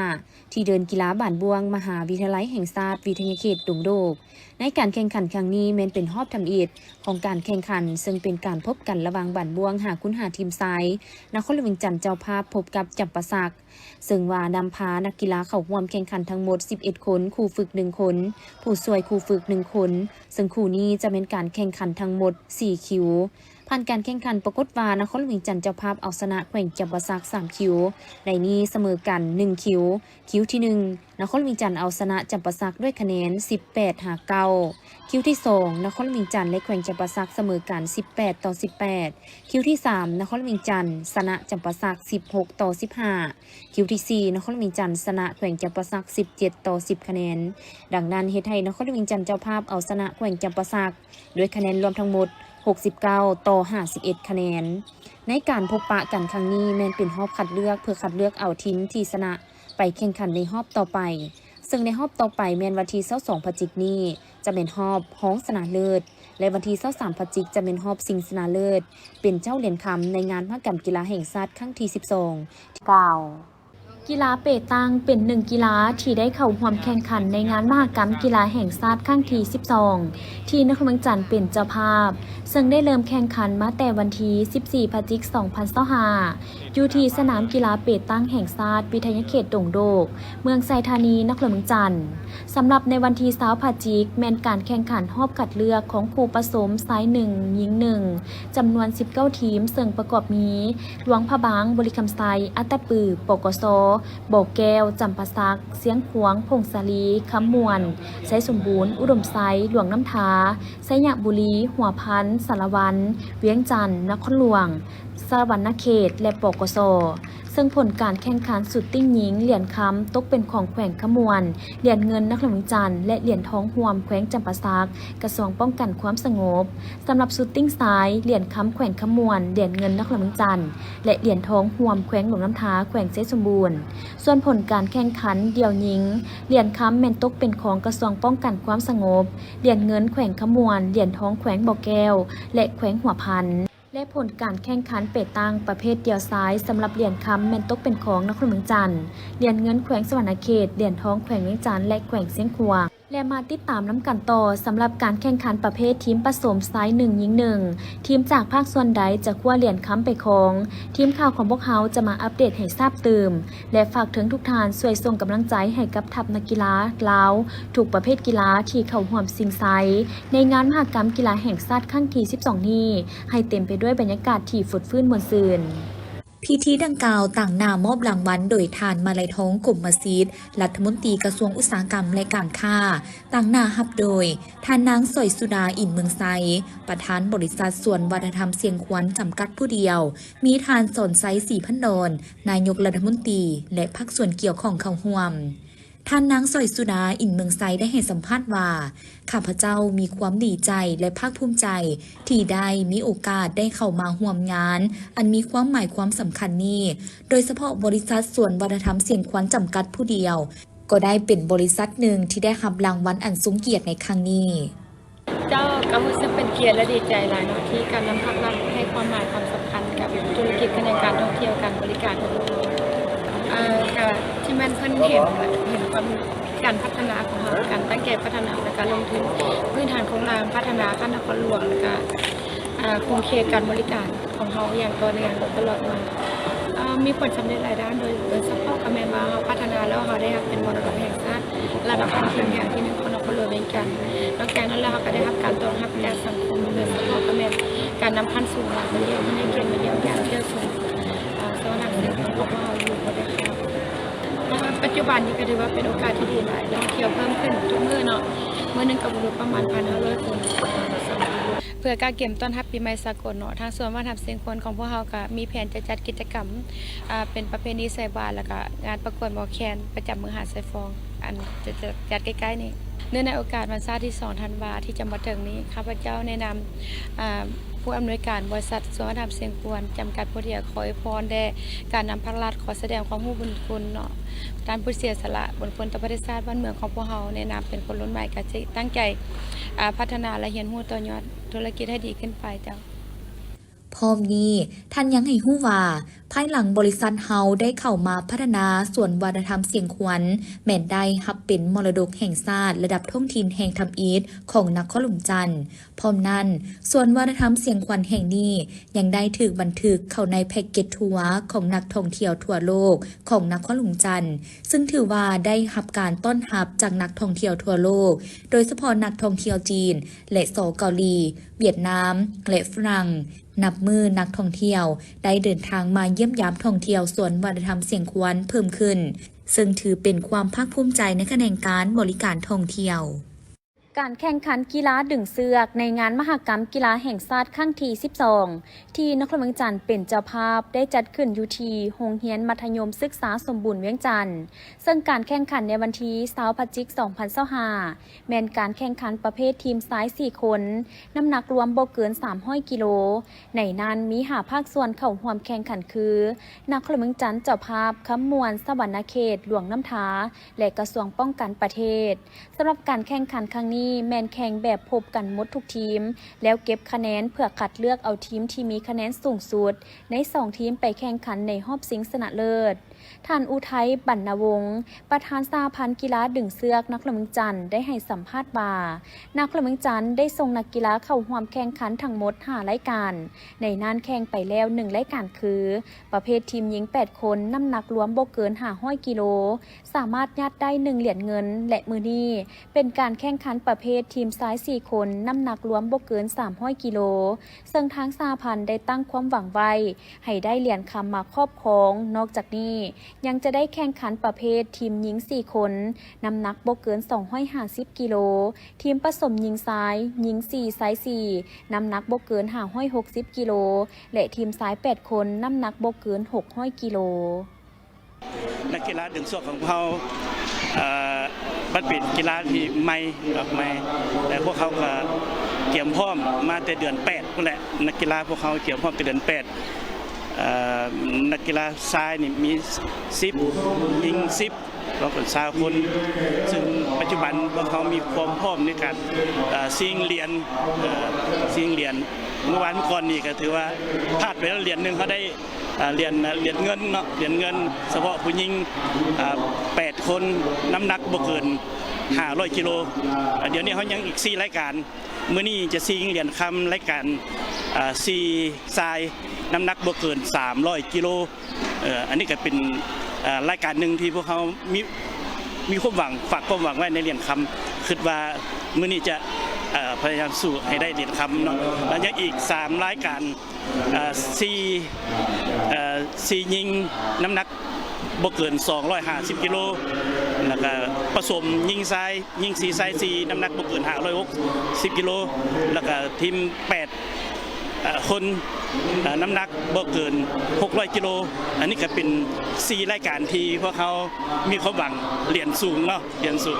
ທີ່ເດີ່ນກິລາບານບ້ວງ ມະຫາວິທະຍາໄລແຫ່ງຊາດ ວິທະຍາເຂດດົງໂດກ. ໃນການແຂ່ງຂັນຄັ້ງນີ້ແມ່ນເປັນຮອບທຳອິດຂອງການແຂ່ງຂັນ, ເຊິ່ງເປັນການພົບກັນລະຫວ່າງບານບ້ວງ ຫ້າຄູນຫ້າ ທີມຊາຍ ນະຄອນຫຼວງວຽງຈັນເຈົ້າພາບ ພົບກັບຈຳປາສັກ. ເຊິ່ງວ່ານຳພານັກກິລາເຂົ້າຮ່ວມແຂ່ງຂັນທັງໝົດສິບເອັດຄົນ, ຄູຝຶກໜຶ່ງຄົນ, ຜູ້ຊ່ວຍຄູຝຶກໜຶ່ງຄົນ, ເຊິ່ງຄູ່ນີ້ຈະແມ່ນການແຂ່ງຂັນທັງໝົດສີ່ຄິວ. ຜ່ານການແຂ່ງຂັນປາກົດວ່ານະຄອນຫຼວງວຽງຈັນເຈົ້າພາບເອົາຊະນະແຂວງຈຳປາສັກສາມຄິວ, ໃນນີ້ສະເໝີກັນໜຶ່ງຄິວ, ຄິວທີໜຶ່ງ ນະຄອນຫຼວງວຽງຈັນເອົາຊະນະຈຳປາສັກດ້ວຍຄະແນນສິບແປດຫ້າເກົ້າ. ຄິວທີສອງ ນະຄອນຫຼວງວຽງຈັນ ແລະ ແຂວງຈຳປາສັກສະເໝີກັນສິບແປດຕໍ່ສິບແປດ. ຄິວທີສາມ ນະຄອນຫຼວງວຽງຈັນຊະນະຈຳປາສັກສິບຫົກຕໍ່ສິບຫ້າ. ຄິວທີສີ່ ນະຄອນຫຼວງວຽງຈັນຊະນະແຂວງຈຳປາສັກສິບເຈັດຕໍ່ສິບຄະແນນ. ດັ່ງນັ້ນ ເຮັດໃຫ້ນະຄອນຫຼວງວຽງຈັນເຈົ້າພາບເອົາຊະນະແຂວງຈຳປາສັກ ດ້ວຍຄະແນນລວມທັງໝົດຫົກສິບເກົ້າຕໍ່ຫ້າສິບເອັດຄະແນນ. ໃນການພົບປະກັນຄັ້ງນີ້ ແມ່ນເປັນຮອບຄັດເລືອກ ເພື່ອຄັດເລືອກເອົາທີມທີ່ຊະນະໄປແຂ່ງຂັນໃນຮອບຕໍ່ໄປ, ເຊິ່ງໃນຮອບຕໍ່ໄປແມ່ນວັນທີຊາວສອງພະຈິກນີ້ ຈະແມ່ນຮອບຮອງຊະນະເລີດ ແລະ ວັນທີຊາວສາມພະຈິກ ຈະແມ່ນຮອບຊິງຊະນະເລີດ ເປັນເຈົ້າຫຼຽນຄຳໃນງານມະຫະກຳກິລາແຫ່ງຊາດຄັ້ງທີສິບສອງ ກ່າວ. ກິລາເປຕັງເປັນໜຶ່ງກິລາທີ່ໄດ້ເຂົ້າຮ່ວມແຂ່ງຂັນໃນງານມະຫະກຳກິລາແຫ່ງຊາດຄັ້ງທີສິບສອງ ທີ່ນະຄອນຫຼວງວຽງຈັນເປັນເຈົ້າພາບ, ເຊິ່ງໄດ້ເລີ່ມແຂ່ງຂັນມາແຕ່ວັນທີສິບສີ່ພະຈິກສອງພັນຊາວຫ້າ ຢູ່ທີ່ສະໜາມກິລາເປຕັງແຫ່ງຊາດ ວິທະຍາເຂດດົງໂດກ ເມືອງໄຊທານີ ນະຄອນຫຼວງວຽງຈັນ. ສຳລັບໃນວັນທີຊາວພະຈິກ ແມ່ນການແຂ່ງຂັນຮອບຄັດເລືອກຂອງຄູ່ປະສົມຊາຍໜຶ່ງ ຍິງໜຶ່ງ ຈຳນວນສິບເກົ້າທີມ ເຊິ່ງປະກອບມີ ຫຼວງພະບາງ, ບໍລິຄຳໄຊ, ອັດຕະປື, ປກສ, ບໍ່ແກ້ວ, ຈຳປາສັກ, ຊຽງຂວາງ, ຜົ້ງສາລີ, ຄຳມ່ວນ, ໄຊສົມບູນ, ອຸດົມໄຊ, ຫຼວງນ້ຳທາ, ໄຊຍະບູລີ, ຫົວພັນ, ສາລະວັນ, ວຽງຈັນ, ນະຄອນຫຼວງ, ສະຫວັນນະເຂດ ແລະ ປກສ. ເຊິ່ງຜົນການແຂ່ງຂັນຊູດຕິ້ງຍິງຫຼຽນຄຳຕົກເປັນຂອງແຂວງຄຳມ່ວນ, ຫຼຽນເງິນນະຄອນຫຼວງວຽງຈັນ ແລະ ຫຼຽນທອງຮ່ວມແຂວງຈຳປາສັກ, ກະຊວງປ້ອງກັນຄວາມສະຫງົບ. ສຳລັບຊູດຕິ້ງຊາຍ, ຫຼຽນຄຳແຂວງຄຳມ່ວນ, ຫຼຽນເງິນນະຄອນຫຼວງວຽງຈັນ ແລະ ຫຼຽນທອງຮ່ວມແຂວງຫຼວງນ້ຳທາ ແຂວງໄຊສົມບູນ. ສ່ວນຜົນການແຂ່ງຂັນດ່ຽວຍິງ, ຫຼຽນຄຳແມ່ນຕົກເປັນຂອງກະຊວງປ້ອງກັນຄວາມສະຫງົບ, ຫຼຽນເງິນແຂວງຄຳມ່ວນ, ຫຼຽນທອງແຂວງບໍ່ແກ້ວ ແລະ ແຂວງຫົວພັນ. ແລະ ຜົນການແຂ່ງຂັນເປຕັງປະເພດດ່ຽວຊາຍ ສຳລັບຫຼຽນຄຳແມ່ນຕົກເປັນຂອງນະຄອນຫຼວງວຽງຈັນ, ຫຼຽນເງິນແຂວງສະຫວັນນະເຂດ, ຫຼຽນທອງແຂວງວຽງຈັນ ແລະ ແຂວງຊຽງຂວາງ. ແລະ ມາຕິດຕາມນຳກັນຕໍ່ ສຳລັບການແຂ່ງຂັນປະເພດທີມປະສົມຊາຍໜຶ່ງຍິງໜຶ່ງ ທີມຈາກພາກສ່ວນໃດຈະຄວ້າຫຼຽນຄຳໄປຄອງ. ທີມຂ່າວຂອງພວກເຮົາຈະມາອັບເດດໃຫ້ຊາບຕື່ມ ແລະ ຝາກເຖິງທຸກທ່ານຊ່ວຍສົ່ງກຳລັງໃຈໃຫ້ກັບທັບນັກກິລາລາວທຸກປະເພດກິລາທີ່ເຂົ້າຮ່ວມຊິງໄຊ ໃນງານມະຫະກຳກິລາແຫ່ງຊາດຄັ້ງທີສິບສອງນີ້ ໃຫ້ເຕັມໄປດ້ວຍບັນຍາກາດທີ່ຟົດຟື້ນມ່ວນຊື່ນ. ພິທີດັ່ງກ່າວຕາງໜ້າມອບລາງວັນໂດຍທ່ານ ມາໄລທອງ ກົມມະສິດ ລັດຖະມົນຕີກະຊວງອຸດສາຫະກຳ ແລະ ການຄ້າ, ຕາງໜ້າຮັບໂດຍ ທ່ານນາງ ສອຍສຸດາ ອິນເມືອງໄຊ ປະທານບໍລິສັດສວນວັດທະນະທຳຊຽງຂວັນ ຈຳກັດຜູ້ດຽວ, ມີທ່ານ ສອນໄຊ ສີພັນດອນ ນາຍົກລັດຖະມົນຕີ ແລະ ພາກສ່ວນກ່ຽວຂ້ອງເຂົ້າຮ່ວມ. ທ່ານນາງ ສອຍສຸດາ ອິນເມືອງໄຊ ໄດ້ໃຫ້ສຳພາດວ່າ, ຂ້າພະເຈົ້າມີຄວາມດີໃຈ ແລະ ພາກພູມໃຈ ທີ່ໄດ້ມີໂອກາດໄດ້ເຂົ້າມາຮ່ວມງານອັນມີຄວາມໝາຍຄວາມສຳຄັນນີ້, ໂດຍສະເພາະບໍລິສັດສວນວັດທະນະທຳຊຽງຂວັນ ຈຳກັດຜູ້ດຽວ ກໍໄດ້ເປັນບໍລິສັດໜຶ່ງທີ່ໄດ້ຮັບລາງວັນອັນຊົງກຽດໃນຄັ້ງນີ້. ເຈົ້າ ກໍຮູ້ສຶກເປັນກຽດ ແລະ ດີໃຈຫຼາຍເນາະ ທີ່ການນຳພັກລັດໃຫ້ຄວາມໝາຍຄວາມສຳຄັນກັບທຸລະກິດຂະແໜງການທ່ອງທ່ຽວການບໍລິການຂອງເຮົາ. ເອີ ກໍທີ່ແມ່ນເພິ່ນເຫັນ ເຫັນຄວາມ ການພັດທະນາຂອງເຮົາ, ການຕັ້ງໃຈພັດທະນາ ແລະ ການລົງທຶນພື້ນຖານໂຄງລ່າງ, ພັດທະນາຂັ້ນນະຄອນຫຼວງ ແລ້ວກະ ອາ ຂົງເຂດການບໍລິການຂອງເຮົາຢ່າງຕໍ່ເນື່ອງຕະຫຼອດມາ. ເອີ ມີຜົນສຳເລັດຫຼາຍດ້ານ, ໂດຍ ໂດຍສະເພາະກໍແມ່ນວ່າເຮົາພັດທະນາແລ້ວ ເຮົາໄດ້ຮັບເປັນມໍລະດົກແຫ່ງຊາດລະດັບຂັ້ນເຂດແຫ່ງທີໜຶ່ງຂອງນະຄອນຫຼວງວຽງຈັນ. ນອກຈາກນັ້ນແລ້ວ ເຮົາກໍໄດ້ຮັບການຕ້ອນຮັບຢ່າງສັງຄົມ, ໂດຍສະເພາະກໍແມ່ນການນຳພັນສູງຫຼາຍປະເທດມາໃຫ້ກຽດມາຢ້ຽມຢາມເຈົ້າຊົມ ອາ ສະຫວັນນະເຂດຂອງພວກເຮົາຢູ່ບໍ່ໄດ້ຂາດ. ປັດຈຸບັນນີ້ກໍຖືວ່າເປັນໂອກາດທີ່ດີຫຼາຍ, ນັກທ່ອງທ່ຽວເພີ່ມຂຶ້ນທຸກມື້ເນາະ, ມື້ໜຶ່ງກໍບໍ່ຮູ້ປະມານພັນຫ້າຮ້ອຍຄົນ. ເພື່ອກະກຽມຕ້ອນຮັບປີໃໝ່ສາກົນເນາະ, ທາງສວນວັດທະນະທຳຊຽງຂວັນຂອງພວກເຮົາກໍມີແຜນຈະຈັດກິດຈະກຳ ອາ ເປັນປະເພນີໃສ່ບາດ ແລ້ວກະງານປະກວດໝໍແຄນປະຈຳເມືອງຫາດຊາຍຟອງ ອັນຈະ ຈະຈັດໃກ້ໆນີ້. ເນື່ອງໃນໂອກາດວັນຊາດທີສອງທັນວາທີ່ຈະມາເຖິງນີ້, ຂ້າພະເຈົ້າໃນນາມ ອາ ຜູ້ອຳນວຍການບໍລິສັດສວນວັດທະນະທຳຊຽງຂວັນ ຈຳກັດຜູ້ດຽວ ຂໍອວຍພອນແດ່ການນຳພັກລັດ, ຂໍສະແດງຄວາມຮູ້ບຸນຄຸນເນາະ ທ່ານຜູ້ເສຍສະຫຼະບຸນຄຸນຕໍ່ປະເທດຊາດບ້ານເມືອງຂອງພວກເຮົາ. ໃນນາມເປັນຄົນລຸ້ນໃໝ່ ກໍຈະຕັ້ງໃຈ ອາ ພັດທະນາ ແລະ ຮຽນຮູ້ຕໍ່ຍອດທຸລະກິດໃຫ້ດີຂຶ້ນໄປເຈົ້າ. ພ້ອມນີ້ ທ່ານຍັງໃຫ້ຮູ້ວ່າ, ພາຍຫຼັງບໍລິສັດເຮົາໄດ້ເຂົ້າມາພັດທະນາສວນວັດທະນະທຳຊຽງຂວັນ ແມ່ນໄດ້ຮັບເປັນມໍລະດົກແຫ່ງຊາດລະດັບທ້ອງຖິ່ນແຫ່ງທຳອິດຂອງນະຄອນຫຼວງຈັນ. ພ້ອມນັ້ນ, ສວນວັດທະນະທຳຊຽງຂວັນແຫ່ງນີ້ ຍັງໄດ້ຖືກບັນທຶກເຂົ້າໃນແພັກເກັດທົວຂອງນັກທ່ອງທ່ຽວທົ່ວໂລກຂອງນະຄອນຫຼວງຈັນ, ຊຶ່ງຖືວ່າໄດ້ຮັບການຕ້ອນຮັບຈາກນັກທ່ອງທ່ຽວທົ່ວໂລກ, ໂດຍສະເພາະນັກທ່ອງທ່ຽວຈີນ ແລະ ສ ເກົາຫຼີ, ຫວຽດນາມ ແລະ ຝຣັ່ງ. ນັບມື້ນັກທ່ອງທ່ຽວໄດ້ເດີນທາງມາຢ້ຽມຢາມທ່ອງທ່ຽວສວນວັດທະນະທຳຊຽງຂວັນເພີ່ມຂຶ້ນ, ເຊິ່ງຖືເປັນຄວາມພາກພູມໃຈໃນຂະແໜງການບໍລິການທ່ອງທ່ຽວ. ການແຂ່ງຂັນກິລາດຶງເຊືອກໃນງານມະຫະກຳກິລາແຫ່ງຊາດຄັ້ງທີສິບສອງ ທີ່ນະຄອນຫຼວງວຽງຈັນເປັນເຈົ້າພາບ ໄດ້ຈັດຂຶ້ນຢູ່ທີ່ໂຮງຮຽນມັດທະຍົມສຶກສາສົມບູນວຽງຈັນ. ເຊິ່ງການແຂ່ງຂັນໃນວັນທີຊາວ ພະຈິກ ສອງພັນຊາວຫ້າ ແມ່ນການແຂ່ງຂັນປະເພດທີມຊາຍສີ່ຄົນ, ນ້ຳໜັກລວມບໍ່ເກີນສາມຮ້ອຍກິໂລ. ໃນນັ້ນມີຫ້າພາກສ່ວນເຂົ້າຮ່ວມແຂ່ງຂັນຄື ນະຄອນຫຼວງວຽງຈັນເຈົ້າພາບ, ຄຳມ່ວນ, ສະຫວັນນະເຂດ, ຫຼວງນ້ຳທາ ແລະ ກະຊວງປ້ອງກັນປະເທດ. ສຳລັບການແຂ່ງຂັນຄັ້ງນີ້ແມ່ນແຂ່ງແບບພົບກັນໝົດທຸກທີມ ແລ້ວເກັບຄະແນນເພື່ອຄັດເລືອກເອົາທີມທີ່ມີຄະແນນສູງສຸດໃນສອງທີມໄປແຂ່ງຂັນໃນຮອບຊິງຊະນະເລີດ. ທ່ານ ອຸໄທ ບັນນະວົງ ປະທານສະຫະພັນກິລາດຶງເຊືອກນະຄອນຫຼວງວຽງຈັນ ໄດ້ໃຫ້ສຳພາດວ່າ ນະຄອນຫຼວງວຽງຈັນໄດ້ສົ່ງນັກກິລາເຂົ້າຮ່ວມແຂ່ງຂັນທັງໝົດຫ້າລາຍການ, ໃນນັ້ນແຂ່ງໄປແລ້ວໜຶ່ງລາຍການຄື ປະເພດທີມຍິງແປດຄົນ, ນ້ຳໜັກລວມບໍ່ເກີນຫ້າຮ້ອຍກິໂລ, ສາມາດຍາດໄດ້ໜຶ່ງຫຼຽນເງິນ ແລະ ມື້ນີ້ເປັນການແຂ່ງຂັນປະເພດທີມຊາຍສີ່ຄົນ, ນ້ຳໜັກລວມບໍ່ເກີນສາມຮ້ອຍກິໂລ, ເຊິ່ງທາງສະຫະພັນໄດ້ຕັ້ງຄວາມຫວັງໄວ້ໃຫ້ໄດ້ຫຼຽນຄຳມາຄອບຄອງ. ນອກຈາກນີ້ຍັງຈະໄດ້ແຂ່ງຂັນປະເພດທີມຍິງສີ່ຄົນ, ນ້ຳໜັກບໍ່ເກີນສອງຮ້ອຍຫ້າສິບກິໂລ, ທີມປະສົມຍິງຊາຍ, ຍິງສີ່ຊາຍສີ່, ນ້ຳໜັກບໍ່ເກີນຫ້າຮ້ອຍຫົກສິບກິໂລ ແລະ ທີມຊາຍແປດຄົນ, ນ້ຳໜັກບໍ່ເກີນຫົກຮ້ອຍກິໂລ. ນັກກິລາດຶງເຊືອກຂອງພວກເຮົາ ເອີ ມັນເປັນກິລາທີ່ໃໝ່ເນາະ ໃໝ່ ແຕ່ພວກເຮົາກໍກຽມພ້ອມມາແຕ່ເດືອນແປດພຸ້ນແຫຼະ. ນັກກິລາພວກເຮົາກຽມພ້ອມແຕ່ເດືອນແປດ. ເອີ ນັກກິລາຊາຍນີ້ມີສິບ ຍິງສິບ ລວມເປັນຊາວຄົນ, ຊຶ່ງປັດຈຸບັນພວກເຮົາມີຄວາມພ້ອມໃນການ ເອີ ຊິງຫຼຽນ ເອີ ຊິງຫຼຽນ. ເມື່ອວານກ່ອນນີ້ກໍຖືວ່າພາດໄປແລ້ວຫຼຽນໜຶ່ງ, ເຮົາໄດ້ ເອີ ຫຼຽນ ຫຼຽນເງິນເນາະ ຫຼຽນເງິນສະເພາະຜູ້ຍິງ ເອີ ແປດຄົນ, ນ້ຳໜັກບໍ່ເກີນຫ້າຮ້ອຍກິໂລ. ດຽວນີ້ເຮົາຍັງອີກສີ່ລາຍການ, ມື້ນີ້ຈະຊິງຫຼຽນຄຳລາຍການ ເອີ ສີ່ຊາຍ, ນ້ຳໜັກບໍ່ເກີນສາມຮ້ອຍກິໂລ. ເອີ ອັນນີ້ກໍເປັນ ເອີ ລາຍການໜຶ່ງທີ່ພວກເຮົາມີ ມີຄວາມຫວັງ ຝາກຄວາມຫວັງໄວ້ໃນຫຼຽນຄຳ, ຄິດວ່າມື້ນີ້ຈະ ເອີ ພະຍາຍາມສູ້ໃຫ້ໄດ້ຫຼຽນຄຳເນາະ. ແລ້ວຍັງອີກສາມລາຍການ ເອີ ສີ່ ເອີ ສີ່ຍິງ ນ້ຳໜັກບໍ່ເກີນສອງຮ້ອຍຫ້າສິບກິໂລ, ແລ້ວກະປະສົມຍິງຊາຍ ຍິງສີ່ຊາຍສີ່ ນ້ຳໜັກບໍ່ເກີນຫ້າຮ້ອຍຫົກສິບກິໂລ, ແລ້ວກະທີມແປດ ເອີ ຄົນ ເອີ ນ້ຳໜັກບໍ່ເກີນຫົກຮ້ອຍກິໂລ. ອັນນີ້ກະເປັນສີ່ລາຍການທີ່ພວກເຮົາມີຄວາມຫວັງຫຼຽນສູງເນາະ ຫຼຽນສູງ.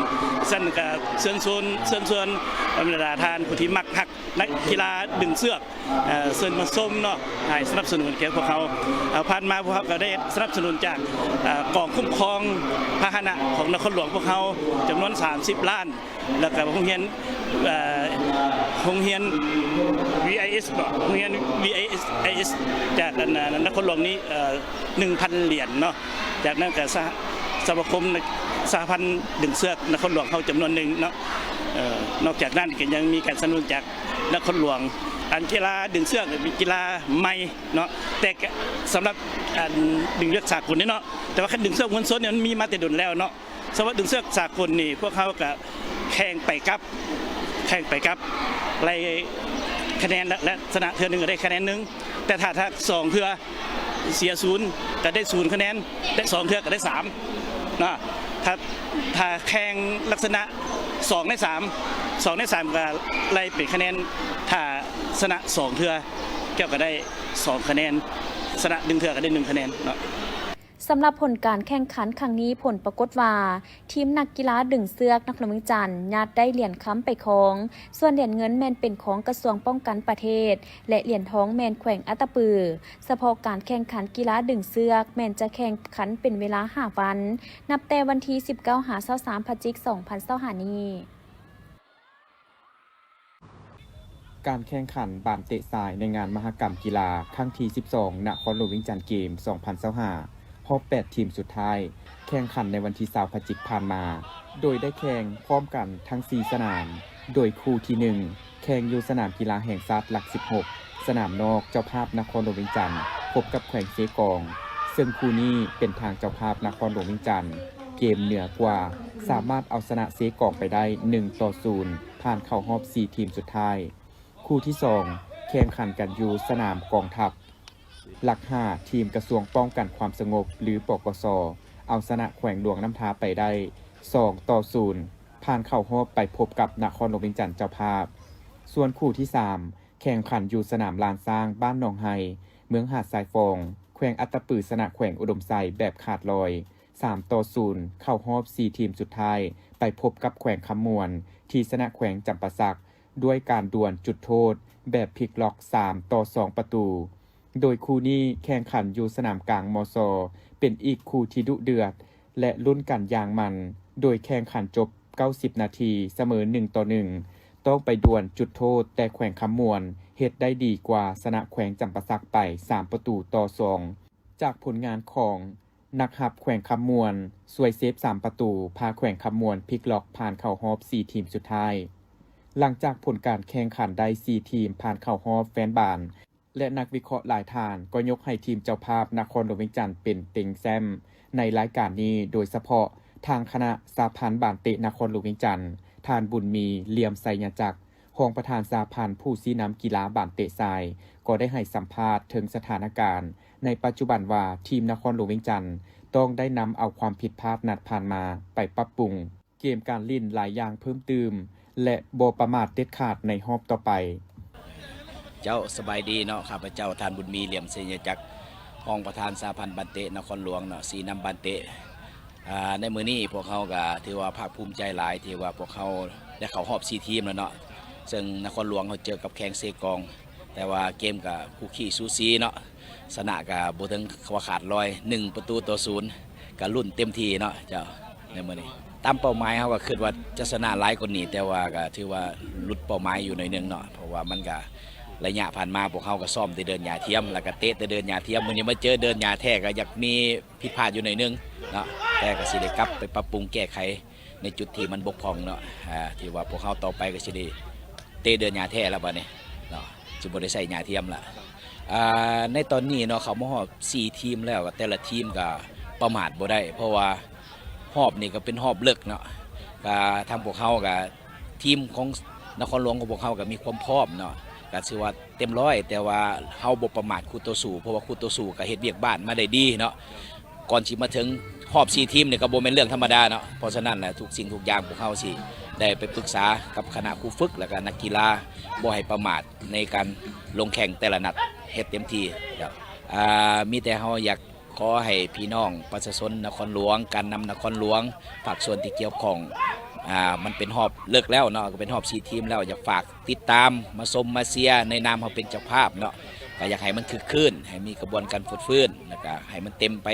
ຊັ້ນກະເຊີນຊວນ ເຊີນຊວນບັນດາທ່ານຜູ້ທີ່ມັກຮັກ ນັກກິລາດຶງເຊືອກ ເອີ ເຊີນມາຊົມເນາະ ໃຫ້ສະໜັບສະໜູນແກ່ພວກເຮົາ. ເອີ ຜ່ານມາພວກເຮົາກໍໄດ້ສະໜັບສະໜູນຈາກ ເອີ ກອງຄຸ້ມຄອງພາຫະນະຂອງນະຄອນຫຼວງພວກເຮົາ ຈຳນວນສາມສິບລ້ານ, ແລ້ວກໍໂຮງຮຽນ ເອີ ໂຮງຮຽນ ວີໄອເອສ ເນາະ ໂຮງຮຽນ ວີໄອເອສ ໄອເອສ ຈາກ ອັນ ນະຄອນຫຼວງນີ້ ເອີ ໜຶ່ງພັນຫຼຽນເນາະ. ຈາກນັ້ນກໍສະ ສະມາຄົມ ສະຫະພັນດຶງເຊືອກນະຄອນຫຼວງເຮົາຈຳນວນໜຶ່ງເນາະ. ເອີ ນອກຈາກນັ້ນກໍຍັງມີການສະໜັບສະໜູນຈາກນະຄອນຫຼວງ. ອັນກິລາດຶງເຊືອກເປັນກິລາໃໝ່ເນາະ, ແຕ່ກະສຳລັບອັນດຶງເຊືອກສາກົນນີ້ເນາະ, ແຕ່ວ່າຄັນດຶງເຊືອກມວນຊົນນີ້ມັນມີມາແຕ່ດົນແລ້ວເນາະ. ສຳລັບດຶງເຊືອກສາກົນນີ້ ພວກເຮົາກະແຂ່ງໄປກັບ ແຂ່ງໄປກັບ ໄລ່ຄະແນນ ແລະ ແລະ ຊະນະເທື່ອໜຶ່ງກໍໄດ້ຄະແນນໜຶ່ງ, ແຕ່ຖ້າ ຖ້າສອງເທື່ອ ເສຍສູນກໍໄດ້ສູນຄະແນນ, ໄດ້ສອງເທື່ອກໍໄດ້ສາມເນາະ. ຖ້າ ຖ້າແຂ່ງລັກສະນະສອງໃນສາມ ສອງໃນສາມກໍໄລ່ເປັນຄະແນນ, ຖ້າຊະນະສອງເທື່ອ ເຈົ້າກໍໄດ້ສອງຄະແນນ, ຊະນະໜຶ່ງເທື່ອກໍໄດ້ໜຶ່ງຄະແນນເນາະ. ສຳລັບຜົນການແຂ່ງຂັນຄັ້ງນີ້ ຜົນປາກົດວ່າ ທີມນັກກິລາດຶງເຊືອກນະຄອນຫຼວງວຽງຈັນ ຍາດໄດ້ຫຼຽນຄຳໄປຄອງ, ສ່ວນຫຼຽນເງິນແມ່ນເປັນຂອງກະຊວງປ້ອງກັນປະເທດ ແລະ ຫຼຽນທອງແມ່ນແຂວງອັດຕະປື. ສະເພາະການແຂ່ງຂັນກິລາດຶງເຊືອກ ແມ່ນຈະແຂ່ງຂັນເປັນເວລາຫ້າວັນ, ນັບແຕ່ວັນທີສິບເກົ້າຫາຊາວສາມ ພະຈິກ ສອງພັນຊາວຫ້ານີ້. ການແຂ່ງຂັນບານເຕະຊາຍໃນງານມະຫະກຳກິລາຄັ້ງທີສິບສອງ ນະຄອນຫຼວງວຽງຈັນເກມ ສອງພັນຊາວຫ້າ ຮອບແປດທີມສຸດທ້າຍ ແຂ່ງຂັນໃນວັນທີຊາວ ພະຈິກຜ່ານມາ, ໂດຍໄດ້ແຂ່ງພ້ອມກັນທັງສີ່ສະໜາມ, ໂດຍຄູ່ທີໜຶ່ງ ແຂ່ງຢູ່ສະໜາມກິລາແຫ່ງຊາດຫຼັກສິບຫົກ ສະໜາມນອກເຈົ້າພາບນະຄອນຫຼວງວຽງຈັນ ພົບກັບແຂວງເຊກອງ, ເຊິ່ງຄູ່ນີ້ເປັນທາງເຈົ້າພາບນະຄອນຫຼວງວຽງຈັນ ເກມເໜືອກວ່າ ສາມາດເອົາຊະນະເຊກອງໄປໄດ້ໜຶ່ງຕໍ່ສູນ ຜ່ານເຂົ້າຮອບສີ່ທີມສຸດທ້າຍ. ຄູ່ທີສອງ ແຂ່ງຂັນກັນຢູ່ສະໜາມກອງທັບ ຫຼັກຫ້າ ທີມກະຊວງປ້ອງກັນຄວາມສະຫງົບ ຫຼື ປກສ, ເອົາຊະນະແຂວງຫຼວງນ້ຳທາໄປໄດ້ສອງຕໍ່ສູນ ຜ່ານເຂົ້າຮອບໄປພົບກັບນະຄອນຫຼວງວຽງຈັນເຈົ້າພາບ. ສ່ວນຄູ່ທີສາມ ແຂ່ງຂັນຢູ່ສະໜາມລານຊ້າງບ້ານໜອງໄຮ່ ເມືອງຫາດຊາຍຟອງ, ແຂວງອັດຕະປືຊະນະແຂວງອຸດົມໄຊແບບຂາດລອຍ ສາມຕໍ່ສູນ ເຂົ້າຮອບສີ່ທີມສຸດທ້າຍ ໄປພົບກັບແຂວງຄຳມ່ວນ ທີ່ຊະນະແຂວງຈຳປາສັກ ດ້ວຍການດວນຈຸດໂທດແບບພລິກລັອກສາມຕໍ່ສອງປະຕູ. ໂດຍຄູ່ນີ້ແຂ່ງຂັນຢູ່ສະໜາມກາງ ມຊ ເປັນອີກຄູ່ທີ່ດຸເດືອດ ແລະ ລຸ້ນກັນຢ່າງມັນ, ໂດຍແຂ່ງຂັນຈົບເກົ້າສິບນາທີ ສະເໝີໜຶ່ງຕໍ່ໜຶ່ງ ຕ້ອງໄປດວນຈຸດໂທດ, ແຕ່ແຂວງຄຳມ່ວນເຮັດໄດ້ດີກວ່າ ຊະນະແຂວງຈຳປາສັກໄປສາມປະຕູຕໍ່ສອງ. ຈາກຜົນງານຂອງນັກຮັບແຂວງຄຳມ່ວນ ຊ່ວຍເຊບສາມປະຕູ ພາແຂວງຄຳມ່ວນພລິກລັອກຜ່ານເຂົ້າຮອບສີ່ທີມສຸດທ້າຍ. ຫຼັງຈາກຜົນການແຂ່ງຂັນໄດ້ສີ່ທີມຜ່ານເຂົ້າຮອບ, ແຟນບານ ແລະ ນັກວິເຄາະຫຼາຍທ່ານກໍຍົກໃຫ້ທີມເຈົ້າພາບນະຄອນຫຼວງວຽງຈັນເປັນເຕັງແຊ້ມໃນລາຍການນີ້, ໂດຍສະເພາະທາງຄະນະສະຫະພັນບານເຕະນະຄອນຫຼວງວຽງຈັນ, ທ່ານ ບຸນມີ ຫຼ່ຽມໄຊຍະຈັກ, ຮອງປະທານສະຫະພັນຜູ້ຊີ້ນຳກິລາບານເຕະຊາຍ ກໍໄດ້ໃຫ້ສຳພາດເຖິງສະຖານະການໃນປັດຈຸບັນວ່າ ທີມນະຄອນຫຼວງວຽງຈັນຕ້ອງໄດ້ນຳເອົາຄວາມຜິດພາດນັດຜ່ານມາໄປປັບປຸງ ເກມການຫຼິ້ນຫຼາຍຢ່າງເພີ່ມຕື່ມ ແລະ ບໍ່ປະໝາດເດັດຂາດໃນຮອບຕໍ່ໄປ. ເຈົ້າ ສະບາຍດີເນາະ, ຂ້າພະເຈົ້າ ທ່ານ ບຸນມີ ຫຼ່ຽມໄຊຍະຈັກ, ຮອງປະທານສະຫະພັນບານເຕະນະຄອນຫຼວງເນາະ, ຊີ້ນຳບານເຕະ. ອາ ໃນມື້ນີ້ພວກເຮົາກໍຖືວ່າພາກພູມໃຈຫຼາຍ ທີ່ວ່າພວກເຮົາໄດ້ເຂົ້າຮອບສີ່ທີມແລ້ວເນາະ, ເຊິ່ງນະຄອນຫຼວງເຮົາເຈີກັບແຂວງເຊກອງ, ແຕ່ວ່າເກມກໍຄູ່ຂີ້ສູສີເນາະ, ຊະນະກໍບໍ່ເຖິງວ່າຂາດລອຍ ໜຶ່ງປະຕູຕໍ່ສູນ ກໍລຸ້ນເຕັມທີ່ເນາະເຈົ້າ ໃນມື້ນີ້. ຕາມເປົ້າໝາຍເຮົາກໍຄິດວ່າຈະຊະນະຫຼາຍກວ່ານີ້, ແຕ່ວ່າກໍຖືວ່າຫຼຸດເປົ້າໝາຍຢູ່ໜ້ອຍໜຶ່ງເນາະ, ເພາະວ່າມັນກໍໄລຍະຜ່ານມາພວກເຮົາກໍຊ້ອມແຕ່ເດີ່ນຫຍ້າທຽມ ແລ້ວກໍເຕະແຕ່ເດີ່ນຫຍ້າທຽມ, ມື້ນີ້ມາເຈີເດີ່ນຫຍ້າແທ້ກໍຢາກມີຜິດພາດຢູ່ໜ້ອຍໜຶ່ງເນາະ, ແຕ່ກໍຊິໄດ້ກັບໄປປັບປຸງແກ້ໄຂໃນຈຸດທີ່ມັນບົກຜ່ອງເນາະ, ອາ ທີ່ວ່າພວກເຮົາຕໍ່ໄປກໍຊິໄດ້ເຕະເດີ່ນຫຍ້າແທ້ແລ້ວບັດນີ້ເນາະ, ຊິບໍ່ໄດ້ໃຊ້ຫຍ້າທຽມລະ. ອາ ໃນຕອນນີ້ເນາະ ເຂົ້າມາຮອບສີ່ທີມແລ້ວ, ແຕ່ລະທີມກໍປະໝາດບໍ່ໄດ້ ເພາະວ່າຮອບນີ້ກໍເປັນຮອບເລິກເນາະ, ກໍທາງພວກເຮົາກໍ ທີມຂອງນະຄອນຫຼວງຂອງພວກເຮົາກໍມີຄວາມພ້ອມເນາະ, ກໍຖືວ່າເຕັມຮ້ອຍ, ແຕ່ວ່າເຮົາບໍ່ປະໝາດຄູ່ຕໍ່ສູ້ ເພາະວ່າຄູ່ຕໍ່ສູ້ກໍເຮັດວຽກບ້ານມາໄດ້ດີເນາະ, ກ່ອນຊິມາເຖິງຮອບສີ່ທີມນີ້ກໍບໍ່ແມ່ນເລື່ອງທຳມະດາເນາະ. ເພາະສະນັ້ນແຫຼະ ທຸກສິ່ງທຸກຢ່າງພວກເຮົາຊິໄດ້ໄປປຶກສາກັບຄະນະຄູຝຶກ ແລ້ວກໍນັກກິລາ ບໍ່ໃຫ້ປະໝາດໃນການລົງແຂ່ງແຕ່ລະນັດ, ເຮັດເຕັມທີ່. ອາ ມີແຕ່ເຮົາຢາກ ຂໍໃຫ້ພີ່ນ້ອງປະຊາຊົນນະຄອນຫຼວງ, ການນຳນະຄອນຫຼວງ, ພາກສ່ວນທີ່ກ່ຽວຂ້ອງ, ອາ ມັນເປັນຮອບເລິກແລ້ວເນາະ, ກໍເປັນຮອບສີ່ທີມແລ້ວ, ຢາກຝາກຕິດຕາມ, ມາຊົມມາເຊຍໃນນາມເຮົາເປັນເຈົ້າພາບເນາະ, ກໍຢາກໃຫ້ມັນຄຶກຄື້ນ, ໃຫ້ມີຂະບວນການຟົດຟື້ນ, ແລ້ວກໍໃຫ້ມັນເຕັມໄປ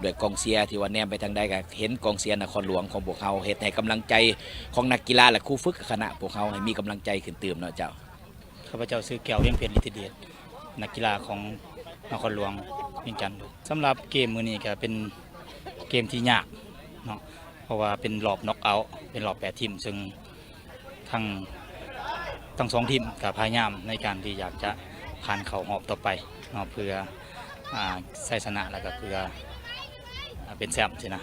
ດ້ວຍກອງເຊຍທີ່ວ່າແນມໄປທາງໃດກໍເຫັນກອງເຊຍນະຄອນຫຼວງຂອງພວກເຮົາ, ເຮັດໃຫ້ກຳລັງໃຈຂອງນັກກິລາ ແລະ ຄູຝຶກຄະນະພວກເຮົາໃຫ້ມີກຳລັງໃຈຂຶ້ນຕື່ມເນາະເຈົ້າ. ຂ້າພະເຈົ້າຊື່ ແກ້ວ ວຽງເພັດ ລິດທິເດດ, ນັກກິລາຂອງນະຄອນຫຼວງວຽງຈັນ. ສຳລັບເກມມື້ນີ້ກໍເປັນເກມທີ່ຍາກເນາະ, ເພາະວ່າເປັນຮອບນັອກເອົາ, ເປັນຮອບແປດທີມ, ເຊິ່ງທັງ ທັງສອງທີມກໍພະຍາຍາມໃນການທີ່ຢາກຈະຜ່ານເຂົ້າຮອບຕໍ່ໄປເນາະ, ເພື່ອ ອາ ໄຊຊະນະ ແລ້ວກໍເພື່ອ ອາ ເປັນແຊ້ມຊີ້ນະ.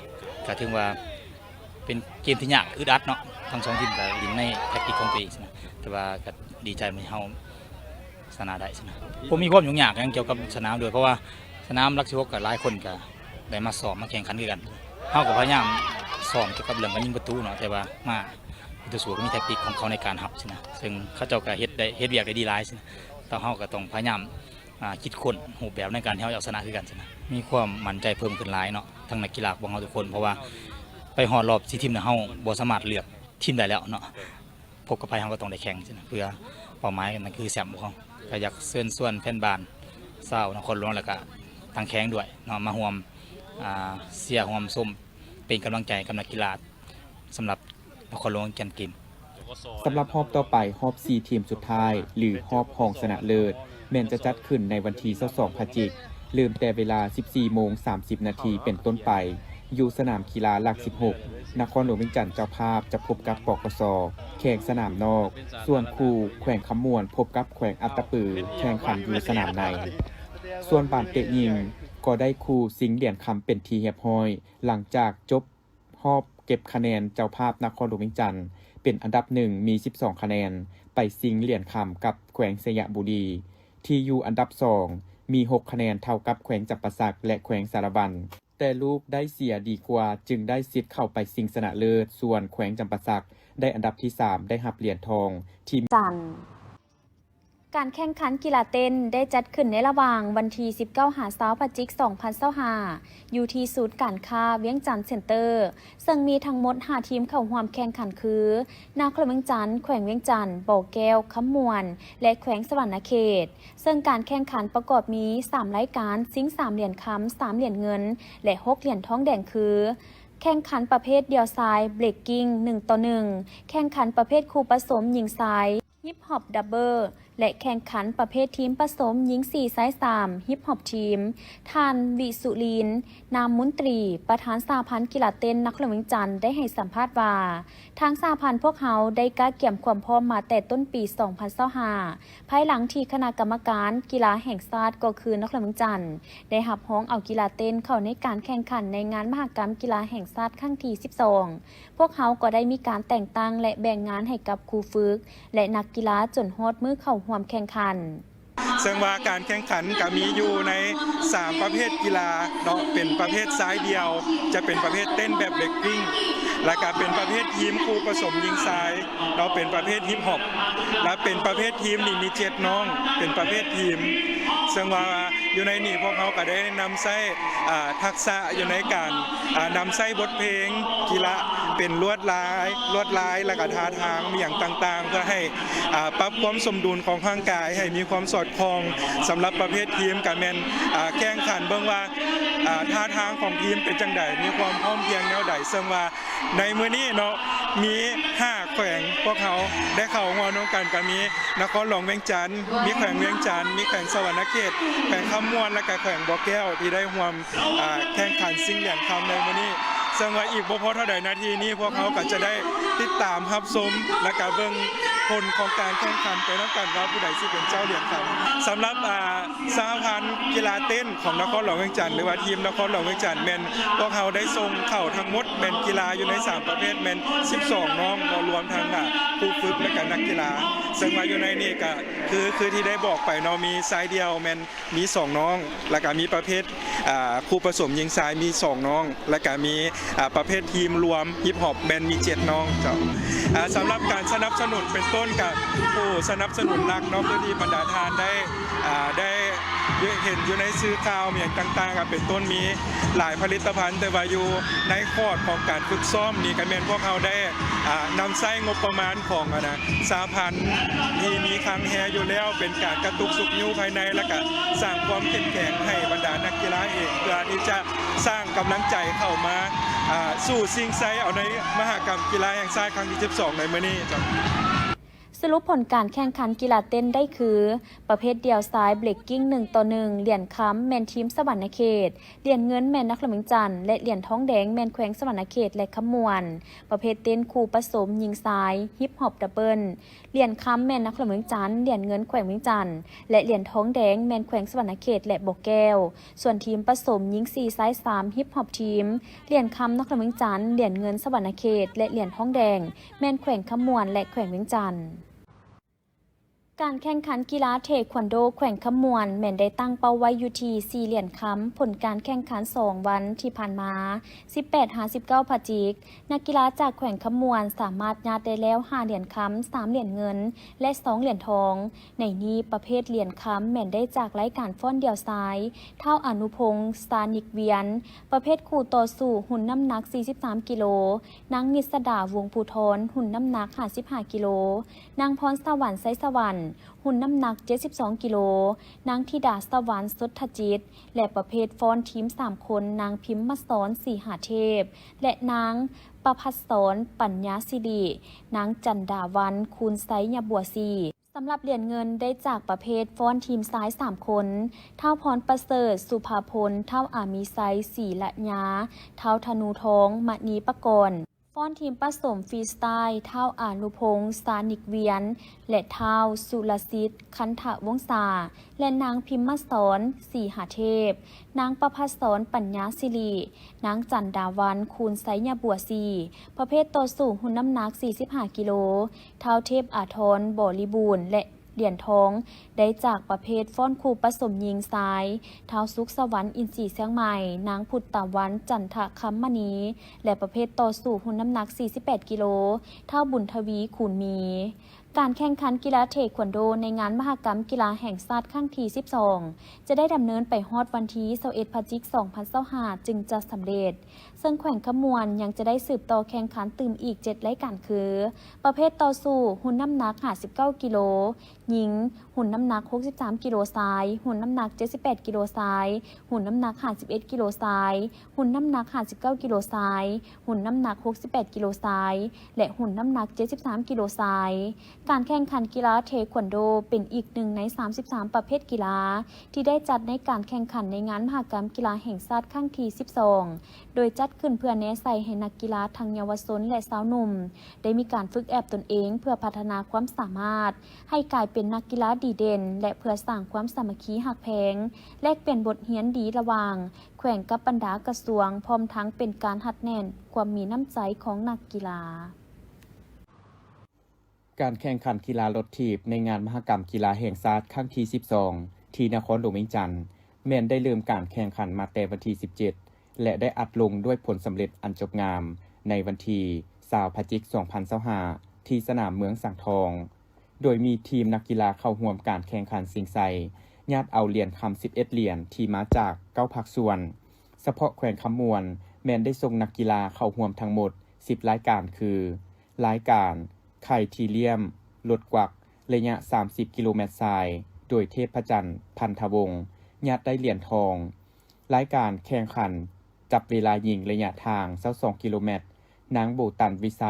ກໍຖືວ່າ ເປັນເກມທີ່ຍາກ ອຶດອັດເນາະ, ທັງສອງທີມກໍຫຼິ້ນໃນແທັກຕິກຂອງຕົວເອງຊີ້ນະ, ແຕ່ວ່າກໍດີໃຈທີ່ເຮົາຊະນະໄດ້ຊີ້ນະ. ບໍ່ມີຄວາມຫຍຸ້ງຍາກຫຍັງກ່ຽວກັບສະໜາມເລີຍ, ເພາະວ່າສະໜາມຫຼັກສິບຫົກກໍຫຼາຍຄົນກໍໄດ້ມາຊ້ອມມາແຂ່ງຂັນຄືກັນ. ເຮົາກໍພະຍາຍາມຊ້ອມກ່ຽວກັບເລື່ອງການຍິງປະຕູເນາະ, ແຕ່ວ່າມາ ຜູ້ຕໍ່ສູ້ກໍມີແທັກຕິກຂອງເຂົາໃນການຮັບຊີ້ນະ, ເຊິ່ງເຂົາເຈົ້າກໍເຮັດໄດ້ ເຮັດວຽກໄດ້ດີຫຼາຍຊີ້ນະ, ແຕ່ເຮົາກໍຕ້ອງພະຍາຍາມ ອາ ຄິດຄົ້ນຮູບແບບໃນການທີ່ເຮົາຈະເອົາຊະນະຄືກັນຊີ້ນະ. ມີຄວາມໝັ້ນໃຈເພີ່ມຂຶ້ນຫຼາຍເນາະ, ທັງນັກກິລາຂອງເຮົາທຸກຄົນ, ເພາະວ່າໄປຮອດຮອບສີ່ທີມແລ້ວ ເຮົາບໍ່ສາມາດເລືອກທີມໄດ້ແລ້ວເນາະ, ພົບກັບໃຜເຮົາກໍຕ້ອງໄດ້ແຂ່ງຊີ້ນະ, ເພື່ອເປົ້າໝາຍນັ້ນຄືແຊ້ມຂອງເຮົາ. ກໍຢາກເຊີນຊວນແຟນບານຊາວນະຄອນຫຼວງ ແລ້ວກະທາງແຂວງດ້ວຍເນາະ ມາຮ່ວມ ອາ ເຊຍ ຮ່ວມຊົມ ເປັນກຳລັງໃຈກັບນັກກິລາ ສຳລັບນະຄອນຫຼວງວຽງຈັນເກມ. ສຳລັບຮອບຕໍ່ໄປ, ຮອບສີ່ທີມສຸດທ້າຍ ຫຼື ຮອບຮອງຊະນະເລີດ ແມ່ນຈະຈັດຂຶ້ນໃນວັນທີຊາວສອງ ພະຈິກ ເລີ່ມແຕ່ເວລາສິບສີ່ໂມງສາມສິບນາທີເປັນຕົ້ນໄປ, ຢູ່ສະໜາມກິລາຫຼັກສິບຫົກ ນະຄອນຫຼວງວຽງຈັນເຈົ້າພາບຈະພົບກັບ ປກສ ແຂ່ງສະໜາມນອກ, ສ່ວນຄູ່ແຂວງຄຳມ່ວນພົບກັບແຂວງອັດຕະປື ແຂ່ງຂັນຢູ່ສະໜາມໃນ. ສ່ວນບານເຕະຍິງກໍໄດ້ຄູ່ຊິງຫຼຽນຄຳເປັນທີ່ຮຽບຮ້ອຍ, ຫຼັງຈາກຈົບ ຮອບເກັບຄະແນນ, ເຈົ້າພາບນະຄອນຫຼວງວຽງຈັນເປັນອັນດັບໜຶ່ງ ມີສິບສອງຄະແນນ, ໄປຊິງຫຼຽນຄຳກັບແຂວງໄຊຍະບູລີ ທີ່ຢູ່ອັນດັບສອງ ມີຫົກຄະແນນ ເທົ່າກັບແຂວງຈຳປາສັກ ແລະ ແຂວງສາລະວັນ. ແຕ່ລູກໄດ້ເສຍດີກວ່າ ຈຶ່ງໄດ້ສິດເຂົ້າໄປຊິງຊະນະເລີດ, ສ່ວນແຂວງຈຳປາສັກໄດ້ອັນດັບທີສາມ ໄດ້ຮັບຫຼຽນທອງ. ທີມ ຈັນ. ການແຂ່ງຂັນກິລາເຕັ້ນໄດ້ຈັດຂຶ້ນໃນລະຫວ່າງວັນທີສິບເກົ້າຫາຊາວພະຈິກສອງພັນຊາວຫ້າ ຢູ່ທີ່ສູນການຄ້າວຽງຈັນເຊັນເຕີ ເຊິ່ງມີທັງໝົດຫ້າທີມເຂົ້າຮ່ວມແຂ່ງຂັນຄື ນະຄອນຫຼວງວຽງຈັນ, ແຂວງວຽງຈັນ, ບໍ່ແກ້ວ, ຄຳມ່ວນ ແລະ ແຂວງສະຫວັນນະເຂດ. ເຊິ່ງການແຂ່ງຂັນປະກອບມີສາມລາຍການ, ຊິງສາມຫຼຽນຄຳ, ສາມຫຼຽນເງິນ ແລະ ຫົກຫຼຽນທອງແດງຄື ແຂ່ງຂັນປະເພດດ່ຽວຊາຍເບຣກກິ້ງໜຶ່ງຕໍ່ໜຶ່ງ, ແຂ່ງຂັນປະເພດຄູ່ປະສົມຍິງຊາຍ ຮິບຮອບດັບເບິ້ນ ແລະ ແຂ່ງຂັນປະເພດທີມປະສົມຍິງສີ່ຊາຍສາມ ຮິບຮອບທີມ. ທ່ານ ວິສຸລີນ ນາມມຸນຕີ ປະທານສະຫະພັນກິລາເຕັ້ນນະຄອນຫຼວງວຽງຈັນ ໄດ້ໃຫ້ສຳພາດວ່າ ທາງສະຫະພັນພວກເຮົາໄດ້ກະກຽມຄວາມພ້ອມມາແຕ່ຕົ້ນປີສອງພັນຊາວຫ້າ ພາຍຫຼັງທີ່ຄະນະກຳມະການກິລາແຫ່ງຊາດ ກໍຄືນະຄອນຫຼວງວຽງຈັນ ໄດ້ຮັບຮອງເອົາກິລາເຕັ້ນເຂົ້າໃນການແຂ່ງຂັນໃນງານມະຫະກຳກິລາແຫ່ງຊາດຄັ້ງທີສິບສອງ. ພວກເຮົາກໍໄດ້ມີການແຕ່ງຕັ້ງ ແລະ ແບ່ງງານໃຫ້ກັບຄູຝຶກ ແລະ ນັກກິລາຈົນຮອດມື້ເຂົ້າຮ່ວມແຂ່ງຂັນ. ເຊິ່ງວ່າການແຂ່ງຂັນກະມີຢູ່ໃນສາມປະເພດກິລາເນາະ, ເປັນປະເພດຊາຍດ່ຽວ ຈະເປັນປະເພດເຕັ້ນແບບເບຣກກິ້ງ ແລະ ກະເປັນປະເພດທີມຄູ່ປະສົມຍິງຊາຍເນາະ, ເປັນປະເພດຮິບຮອບ ແລະ ເປັນປະເພດທີມນີ້ມີເຈັດນ້ອງ ເປັນປະເພດທີມ. ເຊິ່ງວ່າຢູ່ໃນນີ້ພວກເຮົາກະໄດ້ນຳໃຊ້ ອ່າ ທັກສະຢູ່ໃນການ ອ່າ ນຳໃຊ້ບົດເພງກິລາ ເປັນລວດລາຍ ລວດລາຍ ແລະກະທ່າທາງ ມີຫຍັງຕ່າງໆ ເພື່ອໃຫ້ ອ່າ ປັບຄວາມສົມດຸນຂອງຮ່າງກາຍໃຫ້ມີຄວາມສອດຄ່ອງ. ສຳລັບປະເພດທີມກະແມ່ນ ອ່າ ແຂ່ງຂັນເບິ່ງວ່າ ອ່າ ທ່າທາງຂອງທີມເປັນຈັ່ງໃດ ມີຄວາມພ້ອມພຽງແນວໃດ. ເຊິ່ງວ່າໃນມື້ນີ້ເນາະ ມີຫ້າແຂວງພວກເຮົາໄດ້ເຂົ້າຮ່ວມນຳກັນ ກະມີນະຄອນຫຼວງວຽງຈັນ, ມີແຂວງວຽງຈັນ, ມີແຂວງສະຫວັນນະເຂດ, ແຂວງຄຳມ່ວນ ແລະກະແຂວງບໍ່ແກ້ວ ທີ່ໄດ້ຮ່ວມ ອ່າ ແຂ່ງຂັນຊິງຫຼຽນຄຳໃນມື້ນີ້. ເຊິ່ງວ່າອີກບໍ່ພໍເທົ່າໃດນາທີນີ້ ພວກເຮົາກໍຈະໄດ້ຕິດຕາມຮັບຊົມ ແລະກະເບິ່ງຜົນຂອງການແຂ່ງຂັນໄປນຳກັນວ່າຜູ້ໃດຊິເປັນເຈົ້າຫຼຽນຄຳ. ສຳລັບ ອ່າ ສະຫະພັນກິລາເຕັ້ນຂອງນະຄອນຫຼວງວຽງຈັນ ຫຼືວ່າທີມນະຄອນຫຼວງວຽງຈັນ ແມ່ນພວກເຮົາໄດ້ສົ່ງເຂົ້າທັງໝົດ ແມ່ນກິລາຢູ່ໃນສາມປະເພດ ແມ່ນສິບສອງນ້ອງເນາະ ລວມທັງ ອ່າ ຄູຝຶກ ແລະກະນັກກິລາ. ເຊິ່ງວ່າຢູ່ໃນນີ້ກະຄື ຄືທີ່ໄດ້ບອກໄປເນາະ ມີຊາຍດ່ຽວແມ່ນ ມີສອງນ້ອງ ແລ້ວກະມີປະເພດ ອ່າ ຄູ່ປະສົມຍິງຊາຍມີສອງນ້ອງ ແລ້ວກະມີ ອ່າ ປະເພດທີມລວມຮິບຮອບແມ່ນມີເຈັດນ້ອງເຈົ້າ. ອ່າ ສຳລັບການສະໜັບສະໜູນເປັນຕົ້ນກະ ຜູ້ສະໜັບສະໜູນຫຼັກເນາະ ຄືທີ່ບັນດາທ່ານໄດ້ ອ່າ ໄດ້ເຫັນຢູ່ໃນສື່ຂ່າວຫຍັງຕ່າງໆ ກະເປັນຕົ້ນມີຫຼາຍຜະລິດຕະພັນ ແຕ່ວ່າຢູ່ໃນຂອດຂອງການຝຶກຊ້ອມນີ້ກະແມ່ນພວກເຮົາໄດ້ ອ່າ ນຳໃຊ້ງົບປະມານຂອງ ອັນນະ ສະຫະພັນທີ່ມີຄັງແຮຢູ່ແລ້ວ ເປັນການກະຕຸກຊຸກຍູ້ພາຍໃນ ແລະກະສ້າງຄວາມເຂັ້ມແຂງໃຫ້ບັນດານັກກິລາເອງ ເພື່ອທີ່ຈະສ້າງກຳລັງໃຈເຂົ້າມາ ອ່າ ສູ້ຊິງໄຊເອົາໃນມະຫະກຳກິລາແຫ່ງຊາດຄັ້ງທີສິບສອງໃນມື້ນີ້ເຈົ້າ. ສະຫຼຸບຜົນການແຂ່ງຂັນກິລາເຕັ້ນໄດ້ຄື ປະເພດດ່ຽວຊາຍເບຣກກິ້ງໜຶ່ງຕໍ່ໜຶ່ງ ຫຼຽນຄຳແມ່ນທີມສະຫວັນນະເຂດ, ຫຼຽນເງິນແມ່ນນະຄອນຫຼວງວຽງຈັນ ແລະ ຫຼຽນທອງແດງແມ່ນແຂວງສະຫວັນນະເຂດ ແລະ ຄຳມ່ວນ. ປະເພດເຕັ້ນຄູ່ປະສົມຍິງຊາຍ ຮິບຮອບດັບເບິ້ນ, ຫຼຽນຄຳແມ່ນນະຄອນຫຼວງວຽງຈັນ, ຫຼຽນເງິນແຂວງວຽງຈັນ ແລະ ຫຼຽນທອງແດງແມ່ນແຂວງສະຫວັນນະເຂດ ແລະ ບໍ່ແກ້ວ. ສ່ວນທີມປະສົມຍິງສີ່ຊາຍສາມ ຮິບຮອບທີມ, ຫຼຽນຄຳນະຄອນຫຼວງວຽງຈັນ, ຫຼຽນເງິນສະຫວັນນະເຂດ ແລະ ຫຼຽນທອງແດງແມ່ນແຂວງຄຳມ່ວນ ແລະ ແຂວງວຽງຈັນ. ການແຂ່ງຂັນກິລາເທຄວັນໂດແຂວງຄຳມ່ວນ ແມ່ນໄດ້ຕັ້ງເປົ້າໄວ້ຢູ່ທີ່ສີ່ຫຼຽນຄຳ. ຜົນການແຂ່ງຂັນສອງວັນທີ່ຜ່ານມາ ສິບແປດຫາສິບເກົ້າພະຈິກ ນັກກິລາຈາກແຂວງຄຳມ່ວນສາມາດຍາດໄດ້ແລ້ວຫ້າຫຼຽນຄຳ, ສາມຫຼຽນເງິນ ແລະ ສອງຫຼຽນທອງ. ໃນນີ້ປະເພດຫຼຽນຄຳແມ່ນໄດ້ຈາກລາຍການຟ້ອນດ່ຽວຊາຍ ທ້າວອານຸພົງ ສານິກວຽນ, ປະເພດຄູ່ຕໍ່ສູ້ ຮຸ່ນນ້ຳໜັກສີ່ສິບສາມກິໂລ, ນາງນິດສະດາ ວົງພູທອນ, ຮຸ່ນນ້ຳໜັກຫ້າສິບຫ້າກິໂລ, ນາງພອນສະຫວັນ ໄຊສະຫວັນ, ຮຸ່ນນ້ຳໜັກເຈັດສິບສອງກິໂລ, ນາງທິດາສະຫວັນ ສົດທະຈິດ ແລະ ປະເພດຟ້ອນທີມສາມຄົນ ນາງພິມມະສອນ ສີຫາເທບ ແລະ ນາງປະພັດສອນ ປັນຍາສິລິ, ນາງຈັນດາວັນ ຄູນໄຊຍະບົວສີ. ສຳລັບຫຼຽນເງິນໄດ້ຈາກປະເພດຟ້ອນທີມຊາຍສາມຄົນ ທ້າວພອນປະເສີດ ສຸພາພົນ, ທ້າວອາມີໄຊ ສີລະຍາ, ທ້າວທະນູທອງ ມະນີປະກອນ. ຟ້ອນທີມປະສົມຟຣີສະຕາຍ ທ້າວອານຸພົງ ສານິກວຽນ ແລະ ທ້າວສຸລະສິດ ຄັນທະວົງສາ ແລະ ນາງພິມມະສອນ ສີຫາເທບ, ນາງປະພັດສອນ ປັນຍາສິລິ, ນາງຈັນດາວັນ ຄູນໄຊຍະບົວສີ. ປະເພດຕໍ່ສູ້ຮຸ່ນນ້ຳໜັກສີ່ສິບຫ້າກິໂລ ທ້າວເທບອາທອນ ບໍລິບູນ ແລະ ຫຼຽນທອງໄດ້ຈາກປະເພດຟ້ອນຄູ່ປະສົມຍິງຊາຍ ທ້າວສຸກສະຫວັນ ອິນສີຊຽງໃໝ່, ນາງພຸດຕາວັນ ຈັນທະຄຳມະນີ ແລະ ປະເພດຕໍ່ສູ້ຮຸ່ນນ້ຳໜັກສີ່ສິບແປດກິໂລ, ທ້າວບຸນທະວີ ຄູນມີ. ການແຂ່ງຂັນກິລາເທຄວັນໂດໃນງານມະຫະກຳກິລາແຫ່ງຊາດຄັ້ງທີສິບສອງ ຈະໄດ້ດຳເນີນໄປຮອດວັນທີຊາວເອັດ ພະຈິກ ສອງພັນຊາວຫ້າ ຈຶ່ງຈະສຳເລັດ. ເຊິ່ງແຂວງຄຳມ່ວນຍັງຈະໄດ້ສືບຕໍ່ແຂ່ງຂັນຕື່ມອີກເຈັດລາຍການຄື ປະເພດຕໍ່ສູ້ ຮຸ່ນນ້ຳໜັກຫ້າສິບເກົ້າກິໂລ, ຍິງ, ຮຸ່ນນ້ຳໜັກຫົກສິບສາມກິໂລຊາຍ, ຮຸ່ນນ້ຳໜັກເຈັດສິບແປດກິໂລຊາຍ, ຮຸ່ນນ້ຳໜັກຫ້າສິບເອັດກິໂລຊາຍ, ຮຸ່ນນ້ຳໜັກຫ້າສິບເກົ້າກິໂລຊາຍ, ຮຸ່ນນ້ຳໜັກຫົກສິບແປດກິໂລຊາຍ ແລະ ຮຸ່ນນ້ຳໜັກເຈັດສິບສາມກິໂລຊາຍ. ການແຂ່ງຂັນກິລາເທຄວັນໂດເປັນອີກໜຶ່ງໃນສາມສິບສາມປະເພດກິລາ ທີ່ໄດ້ຈັດໃນການແຂ່ງຂັນໃນງານມະຫະກຳກິລາແຫ່ງຊາດຄັ້ງທີສິບສອງ ໂດຍຈັດຂຶ້ນເພື່ອແນໃສ່ໃຫ້ນັກກິລາທັງເຍົາວະຊົນ ແລະ ຊາວໜຸ່ມ ໄດ້ມີການຝຶກແອບຕົນເອງເພື່ອພັດທະນາຄວາມສາມາດໃຫ້ກາຍເປັນນັກກິລາດີເດັ່ນ ແລະ ເພື່ອສ້າງຄວາມສາມັກຄີຮັກແພງ, ແລກປ່ຽນບົດຮຽນດີລະຫວ່າງແຂວງກັບບັນດາກະຊວງ, ພ້ອມທັງເປັນການຮັດແໜ້ນຄວາມມີນ້ຳໃຈຂອງນັກກິລາ. ການແຂ່ງຂັນກິລາລົດຖີບໃນງານມະຫະກຳກິລາແຫ່ງຊາດຄັ້ງທີສິບສອງ ທີ່ນະຄອນຫຼວງວຽງຈັນ ແມ່ນໄດ້ເລີ່ມການແຂ່ງຂັນມາແຕ່ວັນທີສິບເຈັດ ແລະ ໄດ້ອັດລົງດ້ວຍຜົນສຳເລັດອັນຈົບງາມໃນວັນທີຊາວ ພະຈິກ ສອງພັນຊາວຫ້າ ທີ່ສະໜາມເມືອງສັງທອງ, ໂດຍມີທີມນັກກິລາເຂົ້າຮ່ວມການແຂ່ງຂັນຊິງໄຊ ຍາດເອົາຫຼຽນຄຳສິບເອັດຫຼຽນທີ່ມາຈາກເກົ້າພາກສ່ວນ. ສະເພາະແຂວງຄຳມ່ວນ ແມ່ນໄດ້ສົ່ງນັກກິລາເຂົ້າຮ່ວມທັງໝົດສິບລາຍການຄື ລາຍການໄຄທີລຽມລົດກວັກ ໄລຍະສາມສິບກິໂລແມັດຊາຍ ໂດຍເທບພະຈັນ ພັນທະວົງ ຍາດໄດ້ຫຼຽນທອງ, ລາຍການແຂ່ງຂັນຈັບເວລາຍິງໄລຍະທາງຊາວສອງກິໂລແມັດ ນາງໂບຕັນ ວິໄຊ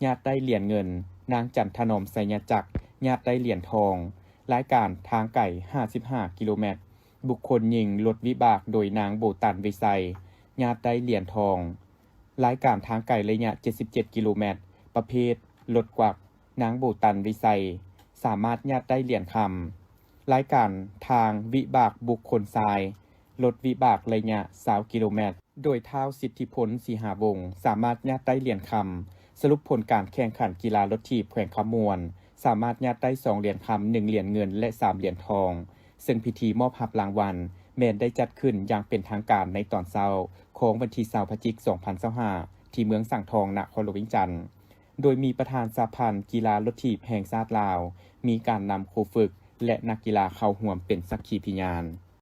ຍາດໄດ້ຫຼຽນເງິນ, ນາງຈັນທະໜອມ ໄຊຍະຈັກ ຍາດໄດ້ຫຼຽນທອງ, ລາຍການທາງໄກຫ້າສິບຫ້າກິໂລແມັດ ບຸກຄົນຍິງລົດວິບາກ ໂດຍນາງໂບຕັນ ວິໄຊ ຍາດໄດ້ຫຼຽນທອງ, ລາຍການທາງໄກໄລຍະເຈັດສິບເຈັດກິໂລແມັດ ປະເພດລົດກວັກ ນາງໂບຕັນ ວິໄຊ ສາມາດຍາດໄດ້ຫຼຽນຄຳ, ລາຍການທາງວິບາກບຸກຄົນຊາຍ ລົດວິບາກໄລຍະຊາວກິໂລແມັດ ໂດຍທ້າວ ສິດທິພົນ ສີຫາວົງ ສາມາດຍາດໄດ້ຫຼຽນຄຳ. ສະຫຼຸບຜົນການແຂ່ງຂັນກິລາລົດຖີບແຂວງຄຳມ່ວນ ສາມາດຍາດໄດ້ສອງຫຼຽນຄຳ, ໜຶ່ງຫຼຽນເງິນ ແລະ ສາມຫຼຽນທອງ, ເຊິ່ງພິທີມອບຮັບລາງວັນແມ່ນໄດ້ຈັດຂຶ້ນຢ່າງເປັນທາງການໃນຕອນເຊົ້າຂອງວັນທີຊາວ ພະຈິກ ສອງພັນຊາວຫ້າ ທີ່ເມືອງສັງທອງ ນະຄອນຫຼວງວຽງຈັນ. ໂດຍມີປະທານສະຫະພັນກິລາລົດຖີບແຫ່ງຊາດລາວ, ມີການນຳຄູຝຶກ ແລະ ນັກກິລາເຂົ້າຮ່ວມເປັນສັກຂີພະຍານ.